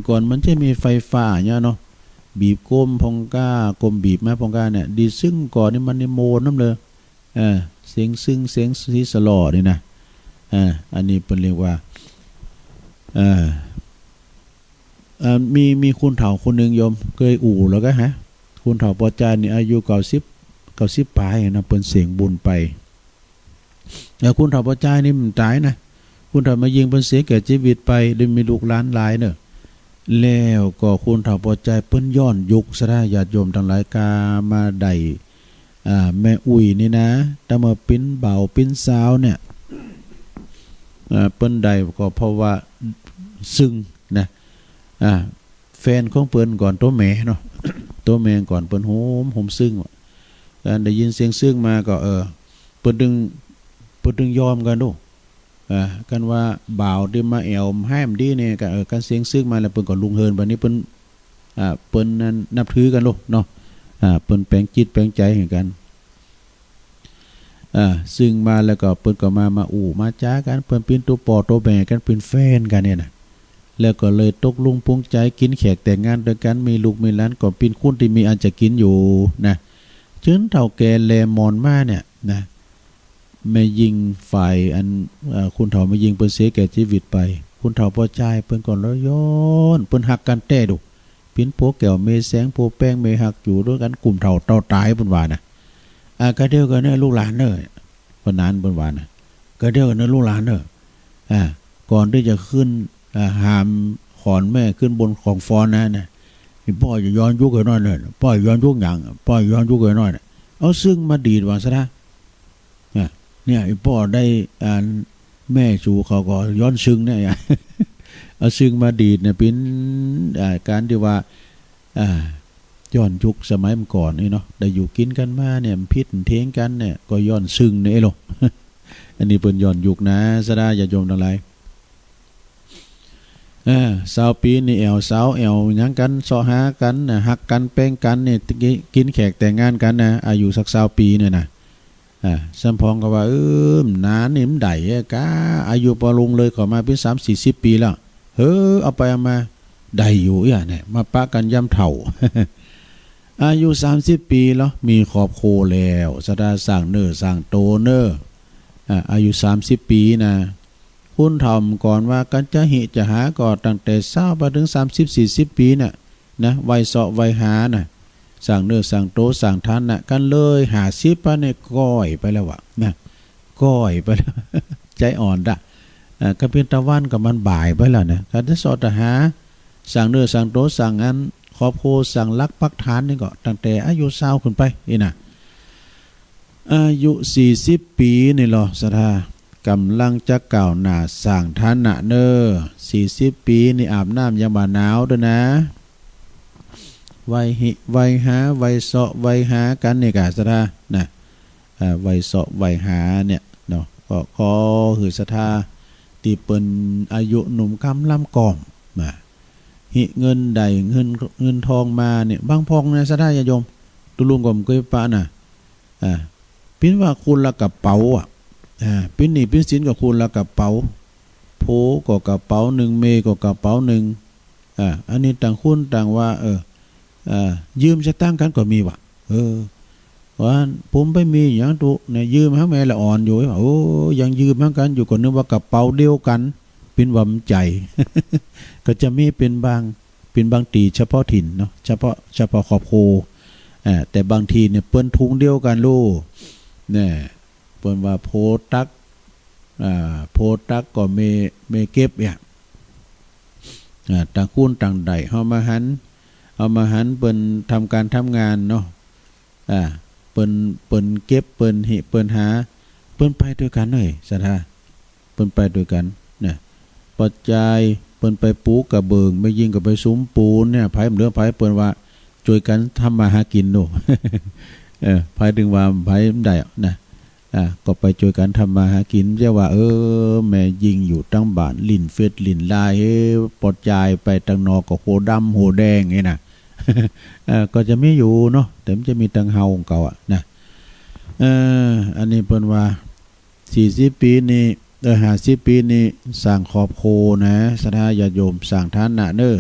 ก่อนมันจะมีไฟฟ้าเนี่ยเนาะ บีบก้มพ่องก้า ก้มบีบมาพ่องก้าเนี่ย ดีซึ่งก่อนนี่มันนี่โมนน้ำเลย เออ เสียงซึ่ง เสียงสีสะล่อนี่นะ อ่า อันนี้เปิ้นเรียกว่า อ่า เอ่อ มี มีคนเฒ่าคนนึ่งโยม เกยอู้แล้วก็ฮะ คนเฒ่าปอจายนี่อายุเก้าสิบ เก้าสิบป๋ายนะ เปิ้นเสี้ยงบุญไป แล้วคนเฒ่าปอจายนี่มันต๋ายนะ คนเฒ่าแม่ญิงเปิ้นเสียแก่จีวิตไป ได้มีลูกหลานหลายเนาะ แล้วก็คนเฒ่าปอจายเปิ้นย้อนยุค ศรัทธาญาติโยมตังหลาย กามาได้ อ่า แม่อุ้ยนี่นะ ตั้งมาเป๋นบ่าวเป๋นสาวเนี่ย อ่า เปิ้นได้ก็เพราะว่าซึ่งนะ อ่า แฟนของเปิ้นก่อน ตั๋วแม่เนาะ ตั๋วแม่ก่อน เปิ้นโฮม โฮมซึ่งว่ะ อันได้ยินเสียงซึ่งมาก็ เออ เปิ้นตึง เปิ้นตึงยอมกั๋นโด อ่า กั๋นว่าบ่าวตี้มาแอ่วแหมดีเนี่ยก็ เออ กั๋นเสียงซึ่งมาแล้ว เปิ้นก็ลุงเฮิน บัดนี้เปิ้น อ่า เปิ้นนั้นนับถือกั๋นโลดเนาะ อ่า เปิ้นแป๋งจิตแป๋งใจ๋หื้อกั๋น อ่า ซึ่งมาแล้วก็เปิ้นก็มา มาอู้มาจ๋ากั๋น เปิ้นเป๋นตั๋วป้อตั๋วแม่กั๋น เป๋นแฟนกั๋นเนี่ยนะ แล้วก็เลยตกลงปลงใจ๋กิ๋นแขกแต่งงานตวยกั๋น มีลูกมีหลาน ก็เป๋นคนตี้มีอันจะกิ๋นอยู่นะ เจิ่นเฒ่าแก่แลหมอนมาเนี่ยนะ แม่ญิงฝ่ายอัน เอ่อ คนเฒ่าแม่ญิงเปิ้นเสียแก่จีวิตไป คนเฒ่าปอจายเปิ้นก็เลยย้อน เปิ้นฮักกั๋นแต๊โด เป๋นผัวแก้วเมียแสง ผัวแป้งเมียฮัก อยู่ตวยกั๋นกุ่มเฒ่าเต้าต๋าย เปิ้นว่านะ อ่า กะเดี่ยวก่อนเน่อลูกหลานเน่อ ป้อหนานเปิ้นว่านะ กะเดี่ยวก่อนเน่อลูกหลานเน่อ อ่า ก่อนตี้จะขึ้น อ่า หามขอนแม่ขึ้นบนของฟ้อนนะ นะ ป้อจะย้อนยุคหื้อหน้อยเน่อ ป้อย้อนยุคหยัง ป้อย้อนยุคหื้อหน้อยนะ เอาซึ่งมาดีดว่าซะนะ เนี่ย เนี่ย ไอ้ป้อได้ อ่า แม่สูเขาก็ย้อนซึ่งเนี่ย เอาซึ่งมาดีดเนี่ย เป๋น อ่า ก๋านตี้ว่า อ่า ย้อนยุคสมัยเมื่อก่อนนี่เนาะ ได้อยู่กิ๋นกั๋นมาเนี่ย มันผิดมันเถียงกั๋นเนี่ย ก็ย้อนซึ่งเนี่ย เอ้ยโล อันนี้เปิ้นย้อนยุคนะ ศรัทธาญาติโยมตังหลาย เออ ซาวปี๋นี่แอ่วสาวแอ่วหยังกั๋น เซาะหากั๋นนะ ฮักกั๋นแป้งกั๋นนี่ กิ๋นแขกแต่งงานกั๋นนะ อายุสักซาวปี๋เนี่ยนะ อ่า สำปองก็ว่า เออ นานนี่มันได้อะกา อายุปอลุงเลยเข้ามาเป๋นสามสี่สิบปี๋แล้ว เฮ้อ เอาไปเอามา ได้อยู่เอี้ยเนี่ย มาปะกั๋นยามเฒ่า อายุสามสิบปี๋แล้ว มีครอบครัวแล้ว ศรัทธา สร้างเนื้อสร้างตั๋วเน่อ อ่า อายุสามสิบปี๋นะ คนเฒ่าเมื่อก่อนว่ากั๋น จะหิจะหาก็ตั้งแต่ซาวไปเถิงสามสิบสี่สิบปี๋น่ะ นะ ใฝ่เซาะใฝ่หาน่ะ สร้างเนื้อสร้างตั๋วสร้างฐานะกั๋นเลย ห้าสิบปะเนี่ย ก้อยไปแล้ววะ นะ ก้อยไปแล้ว ใจ๋อ่อนดะ เอ่อ ก็เป๋นตะวันก็มันบ่ายไปแล้วนะ ถ้าจะเซาะจะหา สร้างเนื้อสร้างตั๋วสร้างอัน ครอบครัวสร้างหลักปักฐานนี่ก็ตั้งแต่อายุซาวขึ้นไปนี่นะ อายุสี่สิบปี๋นี่ลอ ศรัทธา ก่ำลังจะก้าวหน้าสร้างฐานะเน่อ สี่สิบปี๋นี่อาบน้ำยังบ่าหนาวเด้อนะ ใฝ่หิใฝ่หา ใฝ่เซาะใฝ่หากั๋นนี่กา ศรัทธา นะ อ่า ใฝ่เซาะใฝ่หาเนี่ยเนาะ ก็ขอหื้อศรัทธาตี้เปิ้นอายุหนุ่มกำลังก่อม นะ หิเงินได้เงิน เงินทองมาเนี่ย บางพ่องนะ ศรัทธาญาติโยม ตุ๊ลุงก็บ่เกยปะนะ อ่า เป๋นว่าคนละกระเป๋าอะ อ่า เป๋นหนี้เป๋นสินก็คนละกระเป๋า ผัวก็กระเป๋านึ่ง เมียก็กระเป๋านึ่ง อ่า อันนี้ต่างคนต่างว่า เออ อ่า ยืมสตางค์กั๋นก็มีวะ เออ ว่าผมไปมีหยังตุ๊เนี่ย ยืมหาแม่ละอ่อนอยู่ โอ้ ยังยืมหากั๋นอยู่ ก็นึกว่ากระเป๋าเดียวกั๋น เป๋นว่ามันใจ๋ ก็จะมีเป๋นบาง เป๋นบางตี้เฉพาะถิ่นเนาะ เฉพาะ เฉพาะครอบครัว อ่า แต่บางทีเนี่ยเปิ้นถุงเดียวกั๋นลูก เนี่ย เปิ้นว่าผัวตัก อ่า ผัวตักก็เมีย เมียเก็บเนี่ย อ่า ต่างคนต่างได้ เฮามาหัน เฮามาหันเปิ้นทำก๋านทำงานเนาะ อ่า เปิ้น เปิ้นเก็บ เปิ้นหิ เปิ้นหา เปิ้นไปตวยกั๋นเน่อ ศรัทธา เปิ้นไปตวยกั๋นนะ ป้อจายเปิ้นไปปูกระเบื้อง แม่ญิงก็ไปสุมปูนเนี่ย ใผบ่เหลือใผ เปิ้นว่าจ้วยกั๋นทำมาหากิ๋นโน่ เออ ใผเถิงว่าใผบ่ได้นะ อ่า ก็ไปจ้วยกั๋นทำมาหากิ๋น จะว่า เออ แม่ญิงอยู่ตังบ้านเล่นเฟซเล่นไลน์ เอ้ย ป้อจายไปตังนอกก็หัวดำหัวแดงนี่นะ เออ ก็จะมีอยู่เนาะ แต่มันจะมีตังเฮาของเขาอะนะ เออ อันนี้เปิ้นว่า สี่สิบปี๋นี่ เออ ห้าสิบปี๋นี่สร้างครอบครัวนะ ศรัทธาญาติโยม สร้างฐานะเน่อ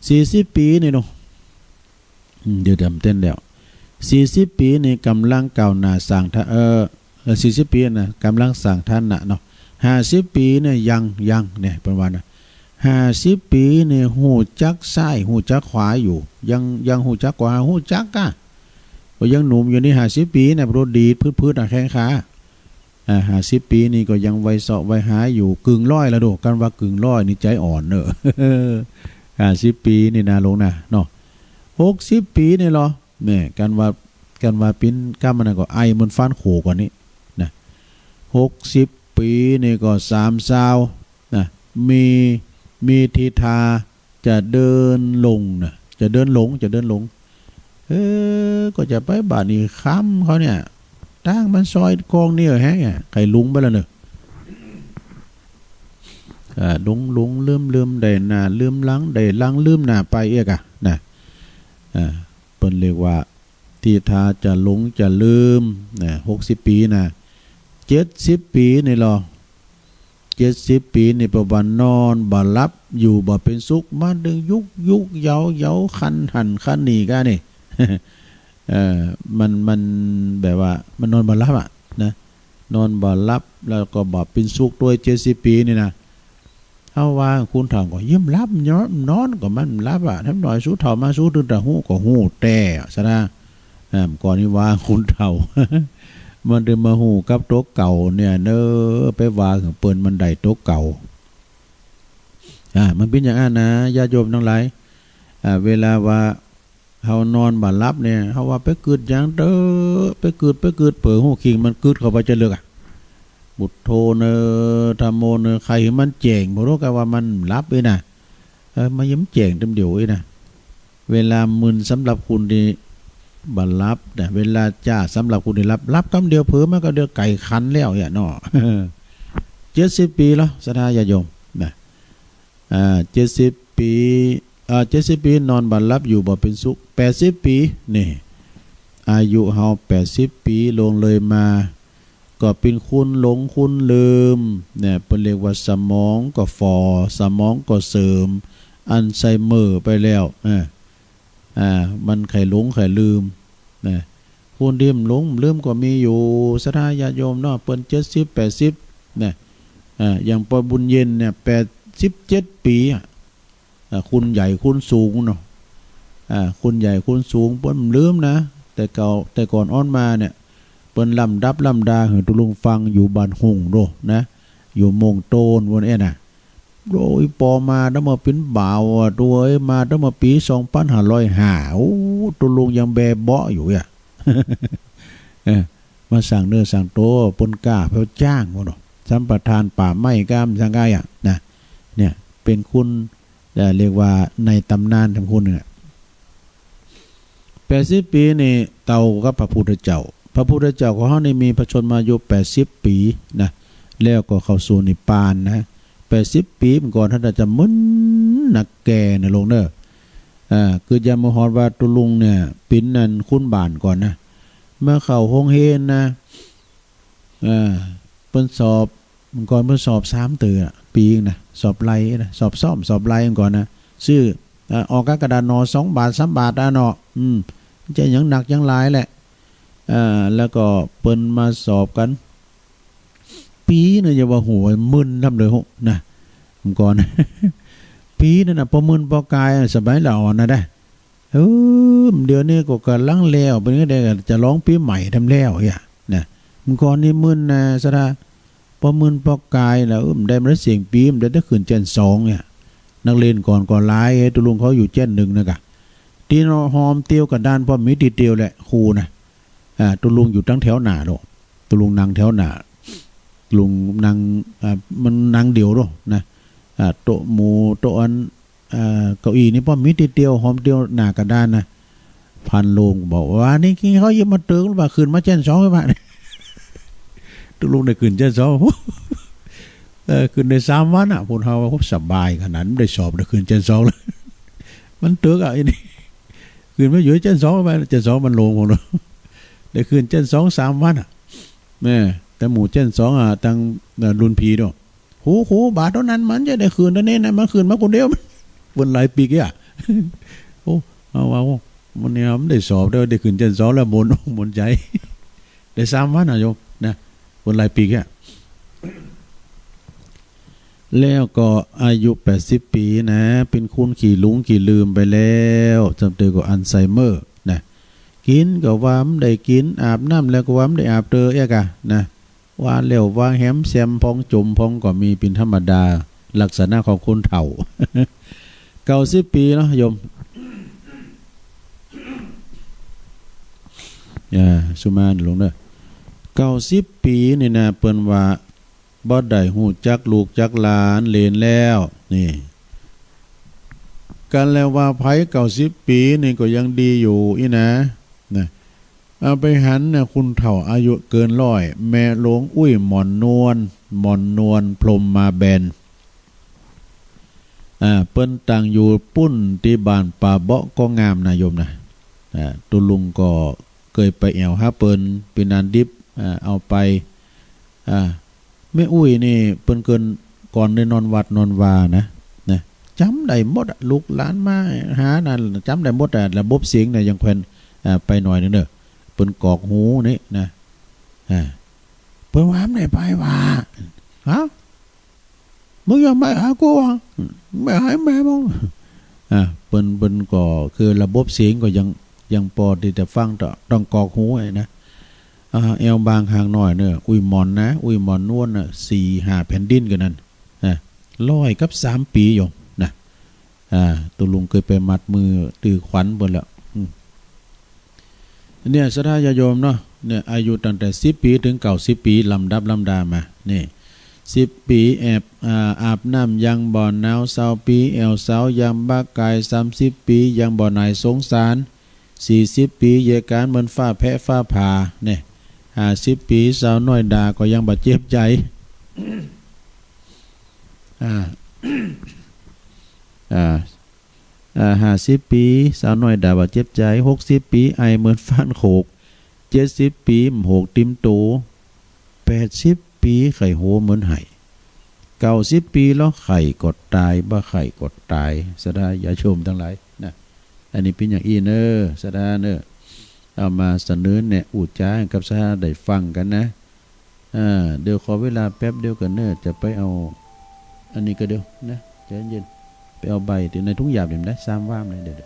สี่สิบปี๋นี่เนาะ อืม เดี๋ยวดำเต้นแล้ว สี่สิบปี๋นี่ก่ำลังก้าวหน้าสร้างฐา เออ เออ สี่สิบปี๋นะ ก่ำลังสร้างฐานะเนาะ ห้าสิบปี๋เนี่ยยัง ยัง เนี่ย เปิ้นว่านะ ห้าสิบปี๋นี่ฮู้จักซ้ายฮู้จักขวาอยู่ ยัง ยังฮู้จักขวา ฮู้จักกะ ก็ยังหนุ่มอยู่นี่ ห้าสิบปี๋เนี่ย บ่ดีดปื๊ดๆ อะ แข้งขา อ่า ห้าสิบปี๋นี่ก็ยังใฝ่เซาะใฝ่หาอยู่ กึ่งร้อยแล้วโด กันว่ากึ่งร้อยนี่ใจ๋อ่อนเน่อ ห้าสิบปี๋นี่นะลุงนะ เนาะ หกสิบปี๋นี่ลอ แม่ กันว่า กันว่าเป๋นกำมันนะ ก็ไอเหมือนฟันโขก่อนนี้นะ หกสิบปี๋นี่ก็สามซาวนะ มี มีทีท่า จะเดินหลงนะ จะเดินหลง จะเดินหลง เออ ก็จะไปบ้านอี๋คำเขาเนี่ย ตางมันซอยกองนี่แฮะ ใค่หลงไปแล้วเน่อ อ่า หลงหลงลืมลืม ได้หน้าลืมหลัง ได้หลังลืมหน้าไปเอียกอะนะ อ่า เปิ้นเรียกว่า ทีท่าจะหลงจะลืมนะ หกสิบปี๋นะ เจ็ดสิบปี๋นี่ลอ เจ็ดสิบปี๋นี่ประมาณนอนบ่หลับ อยู่บ่เป๋นสุข มาเถิงยุกยุกเยาเยา คันหั้นคันนี่กะนี่ เออ มัน มันแบบว่ามันนอนบ่หลับอะนะ นอนบ่หลับ แล้วก็บ่เป๋นสุขตวย เจ็ดสิบปี๋นี่นะ เฮาว่าคนเฒ่าก็เยียะบ่หลับ นอน นอนก็มันบ่หลับอะ ถามหน่อย สูเฒ่ามาสูตื่นตาฮู้ก็ฮู้แต๊อะ ศรัทธา อ่า ก่อนนี้ว่าคนเฒ่า มันได้มาฮู้กับตั๋วเก่าเนี่ยเน่อ ไปว่าเปิ้นมันได้ตั๋วเก่า อ่า มันเป๋นอย่างอั้นนะ ญาติโยมตังหลาย อ่า เวลาว่าเฮานอนบ่หลับเนี่ย เฮาว่าไปกึ๊ดหยังเต๊อะ ไปกึ๊ด ไปกึ๊ด เผลอฮู้คิงมันกึ๊ดเข้าไปจะเลิกอะ ปุถโธเน่อ ธัมโมเน่อ ใค่หื้อมันแจ้ง บ่ฮู้กาว่ามันหลับอี้นะ เออ มันยังแจ้งแต๊เดียวอี้นะ เวลามึนสำหรับคนตี้บ่หลับนะ เวลาจ้าสำหรับคนตี้หลับ หลับกำเดียว เผลอมากำเดียว ไก่ขันแล้วเนี่ยเนาะ เจ็ดสิบปี๋แล้ว ศรัทธาญาติโยมนะ อ่า เจ็ดสิบปี๋ อ่า เจ็ดสิบปี๋ นอนบ่หลับ อยู่บ่เป๋นสุข แปดสิบปี๋ นี่ อายุเฮาแปดสิบปี๋ลงเลยมา ก็เป๋นคนหลงคนลืมเนี่ย เปิ้นเรียกว่าสมองก็ฝ่อ สมองก็เสื่อม อัลไซเมอร์ไปแล้ว อ่า อ่า มันใค่หลงใค่ลืมนะ คนตี้บ่หลงบ่ลืมก็มีอยู่ ศรัทธาญาติโยมเนาะ เปิ้นเจ็ดสิบ แปดสิบนะ อ่า อย่างป้อบุญเย็นเนี่ย แปดสิบเจ็ดปี๋อะ อ่า คนใหญ่คนสูงเนาะ อ่า คนใหญ่คนสูง เปิ้นบ่ลืมนะ แต่เก่า แต่ก่อนอ่อนมาเนี่ย เปิ้นล่ำดับล่ำดาหื้อตุ๊ลุงฟังอยู่บ้านหุ่งโน่นนะ อยู่ม่วงโต้นโน่นเอี้ยนะ โอ้ย ปอมาตั้งแต่เป๋นบ่าวอะ ตั๋วเอ้ย มาตั้งแต่ปี๋สองปันห้าร้อยห้า โอ้ ตุ๊ลุงยังแบเบาะอยู่อะ เออ มาสั่งเนื้อสั่งตั๋ว เปิ้นกล้าเผาจ้างว่าเนาะ สัมปทานป่าไม้กล้า สังกายอะนะ เนี่ย เป๋นคน เอ่อ เรียกว่าในต๋ำนานของคนนึ่งอะ แปดสิบปี๋นี่เต้ากับพระพุทธเจ้า พระพุทธเจ้าของเฮานี่มีพระชนมายุแปดสิบปี๋นะ แล้วก็เข้าสู่นิพพานนะ แปดสิบปี๋เมื่อก่อนต้านจะมึนนักแก่นะโยมเน่อ อ่า คือจะมาฮอดว่าตุ๊ลุงเนี่ยเป๋นอันคุณบ้านก่อนนะ มาเข้าโฮงเฮียนนะ อ่า เปิ้นสอบ เมื่อก่อนเปิ้นสอบสามเตื้อปี๋นะ สอบไล่นะ สอบซ่อม สอบไล่เมื่อก่อนนะ ซื้อ อ่า ออกกระดาษหน่อ สองบาท สามบาทอะเนาะ อืม บ่ใจ้หยังหนักหยังหลายแหละ อ่า แล้วก็เปิ้นมาสอบกั๋น ปี๋นึ่งอย่าว่าหัวมึนนำเลยโหนะ เมื่อก่อน ปี๋นึ่งนะ ปอมื่นปอกาย สมัยละอ่อนนะได้ เออ เดี๋ยวนี้ก็ก่ำลังแล้ว เป๋นไงได้ จะลองปี๋ใหม่แถมแล้วเนี่ยนะ เมื่อก่อนนี่มึนนะ ศรัทธา ปอมื่นปอกายแล้ว เออ บ่ได้มาเสี้ยงปี๋ บ่ได้ ได้ขึ้นแจ้นสองเนี่ย นักเรียนก่อนก็หลาย ตุ๊ลุงเขาอยู่แจ้นหนึ่งนะกะ ตี้เนาะ ฮอมเตียวกระดาน ป้อมีตี้เดียวแหละ ครูนะ อ่า ตุ๊ลุงอยู่ตังแถวหน้าโน่น ตุ๊ลุงนั่งแถวหน้า ตุ๊ลุงนั่ง อ่า มันนั่งเดี่ยวโน่นนะ อ่า โต๊ะหมู่ โต๊ะอัน อ่า เก้าอี้นี่ป้อมีตี้เดียว ฮอมเตียวหน้ากระดานนะ พันโรงบอกว่า นี่เขายังมาเติมหรือเปล่า ขึ้นมาแจ้นสองหรือเปล่า ตุ๊ลุงได้ขึ้นแจ้นสอง เออ ขึ้นได้สามวันอะ พู้นเฮาว่า โอ้ สบายขนาด บ่ได้สอบ ได้ขึ้นแจ้นสองเลย มันเติกอะ ไอ้นี่ ขึ้นมาอยู่แจ้นสองไป แจ้นสองมันโลง พู้นเนาะ ได้ขึ้นแจ้นสองสามวันอะ แม่ แต่หมู่แจ้นสองอะ ตัง เอ่อ รุ่นพี่เนาะ ครู ครู บาดเต้านั้นมันจะได้ขึ้นเต้านี้นะ มันขึ้นมาคนเดียว เปิ้นหลายปี๋อะ โอ้ เอา เอา มื้อนี้บ่ได้สอบ ได้ ได้ขึ้นแจ้นสองแล้ว หม่นอกหม่นใจ๋ ได้สามวันอะโยมนะ เปิ้นหลายปี๋อะ แล้วก็อายุแปดสิบปี๋นะ เป๋นคนขี้หลงขี้ลืมไปแล้ว จำเตอก็อัลไซเมอร์นะ กิ๋นก็ว่าบ่ได้กิ๋น อาบน้ำแล้วก็ว่าบ่ได้อาบเตื้อเอี้ยกะนะ ว่าแล้วว่าแหม แซมพ่องจ๋มพ่องก็มีเป๋นธรรมดา ลักษณะของคนเฒ่า เก้าสิบปี๋เนาะโยม อ่า สุมาณหลวงเด้อ เก้าสิบปี๋นี่นะ เปิ้นว่าบ่ได้ฮู้จักลูกจักหลานเหลนแล้ว นี่ กันแล้วว่าไผเก้าสิบปี๋นี่ก็ยังดีอยู่อี้นะ นะ เอาไปหันนะ คนเฒ่าอายุเกินร้อย แม่หลวงอุ้ยหม่อนนวล หม่อนนวล พรหมมาแบน อ่า เปิ้นตั้งอยู่ปุ้นตี้บ้านป่าเบาะก็งามนะโยมนะ อ่า ตุ๊ลุงก็เกยไปแอ่วหาเปิ้น เป๋นอันดิบ อ่า เอาไป อ่า แม่อุ้ยนี่เปิ้นเกินก่อนได้นอนวัดนอนวานะ นะ จ๋ำได้หมดอะ ลูกหลานมาหานะ จ๋ำได้หมดอะ ระบบเสียงเนี่ยยังแควน อ่า ไปหน่อยนึ่งเน่อ เปิ้นกรอกหูนี่นะ อ่า เปิ้นว่าบ่ได้ไปว่า ฮะ มึงยังไปหากูวะ ไปหาแม่มึง อ่า เปิ้น เปิ้นก็คือระบบเสียงก็ยัง ยังปอตี้จะฟัง ต้อง ต้องกรอกหูไอ้นะ อ่า แอ่วบางห่างหน่อยเน่อ อุ้ยหม่อนนะ อุ้ยหม่อนนวลนะ สี่ห้าแผ่นดินกั๋นนั้น นะ ร้อยกับสามปี๋โยมนะ อ่า ตุ๊ลุงเกยไปมัดมือตื้อขวัญเปิ้นแล้ว อืม เนี่ย ศรัทธาญาติโยมเนาะ เนี่ย อายุตั้งแต่สิบปี๋เถิงเก้าสิบปี๋ ลำดับลำดามา นี่ สิบปี๋ แอบ อ่า อาบน้ำยังบ่หนาว ซาวปี๋ แอ่วสาวยังบ่ก๋าย สามสิบปี๋ ยังบ่หน่ายสงสาร สี่สิบปี๋ เยียะก๋านเหมือนฟ้าแผะฟ้าผ่า เนี่ย ห้าสิบปี๋ สาวน้อยด่าก็ยังบ่เจ็บใจ๋ อ่า อ่า อ่า ห้าสิบปี๋ สาวน้อยด่าบ่เจ็บใจ๋ หกสิบปี๋ ไอเหมือนฟ้านโขก เจ็ดสิบปี๋ หมโหกติมโต แปดสิบปี๋ ไข้หัวเหมือนไห้ เก้าสิบปี๋ แล้วไข้ก็ต๋าย บ่ไข้ก็ต๋าย ศรัทธาญาติโยมตังหลายนะ อันนี้เป๋นอย่างอี้เน่อ ศรัทธาเน่อ เอามาเสนอแนะอู้จ๋ากับศรัทธาได้ฟังกั๋นนะ อ่า เดี๋ยวขอเวลาแป๊บเดียวก่อนเน่อ จะไปเอา อันนี้ก่อเดี๋ยวนะ ใจ๋เย็น ไปเอาใบตี้ในถุงหยาบนี่มันได้ สามว่ามเลย เดี๋ยว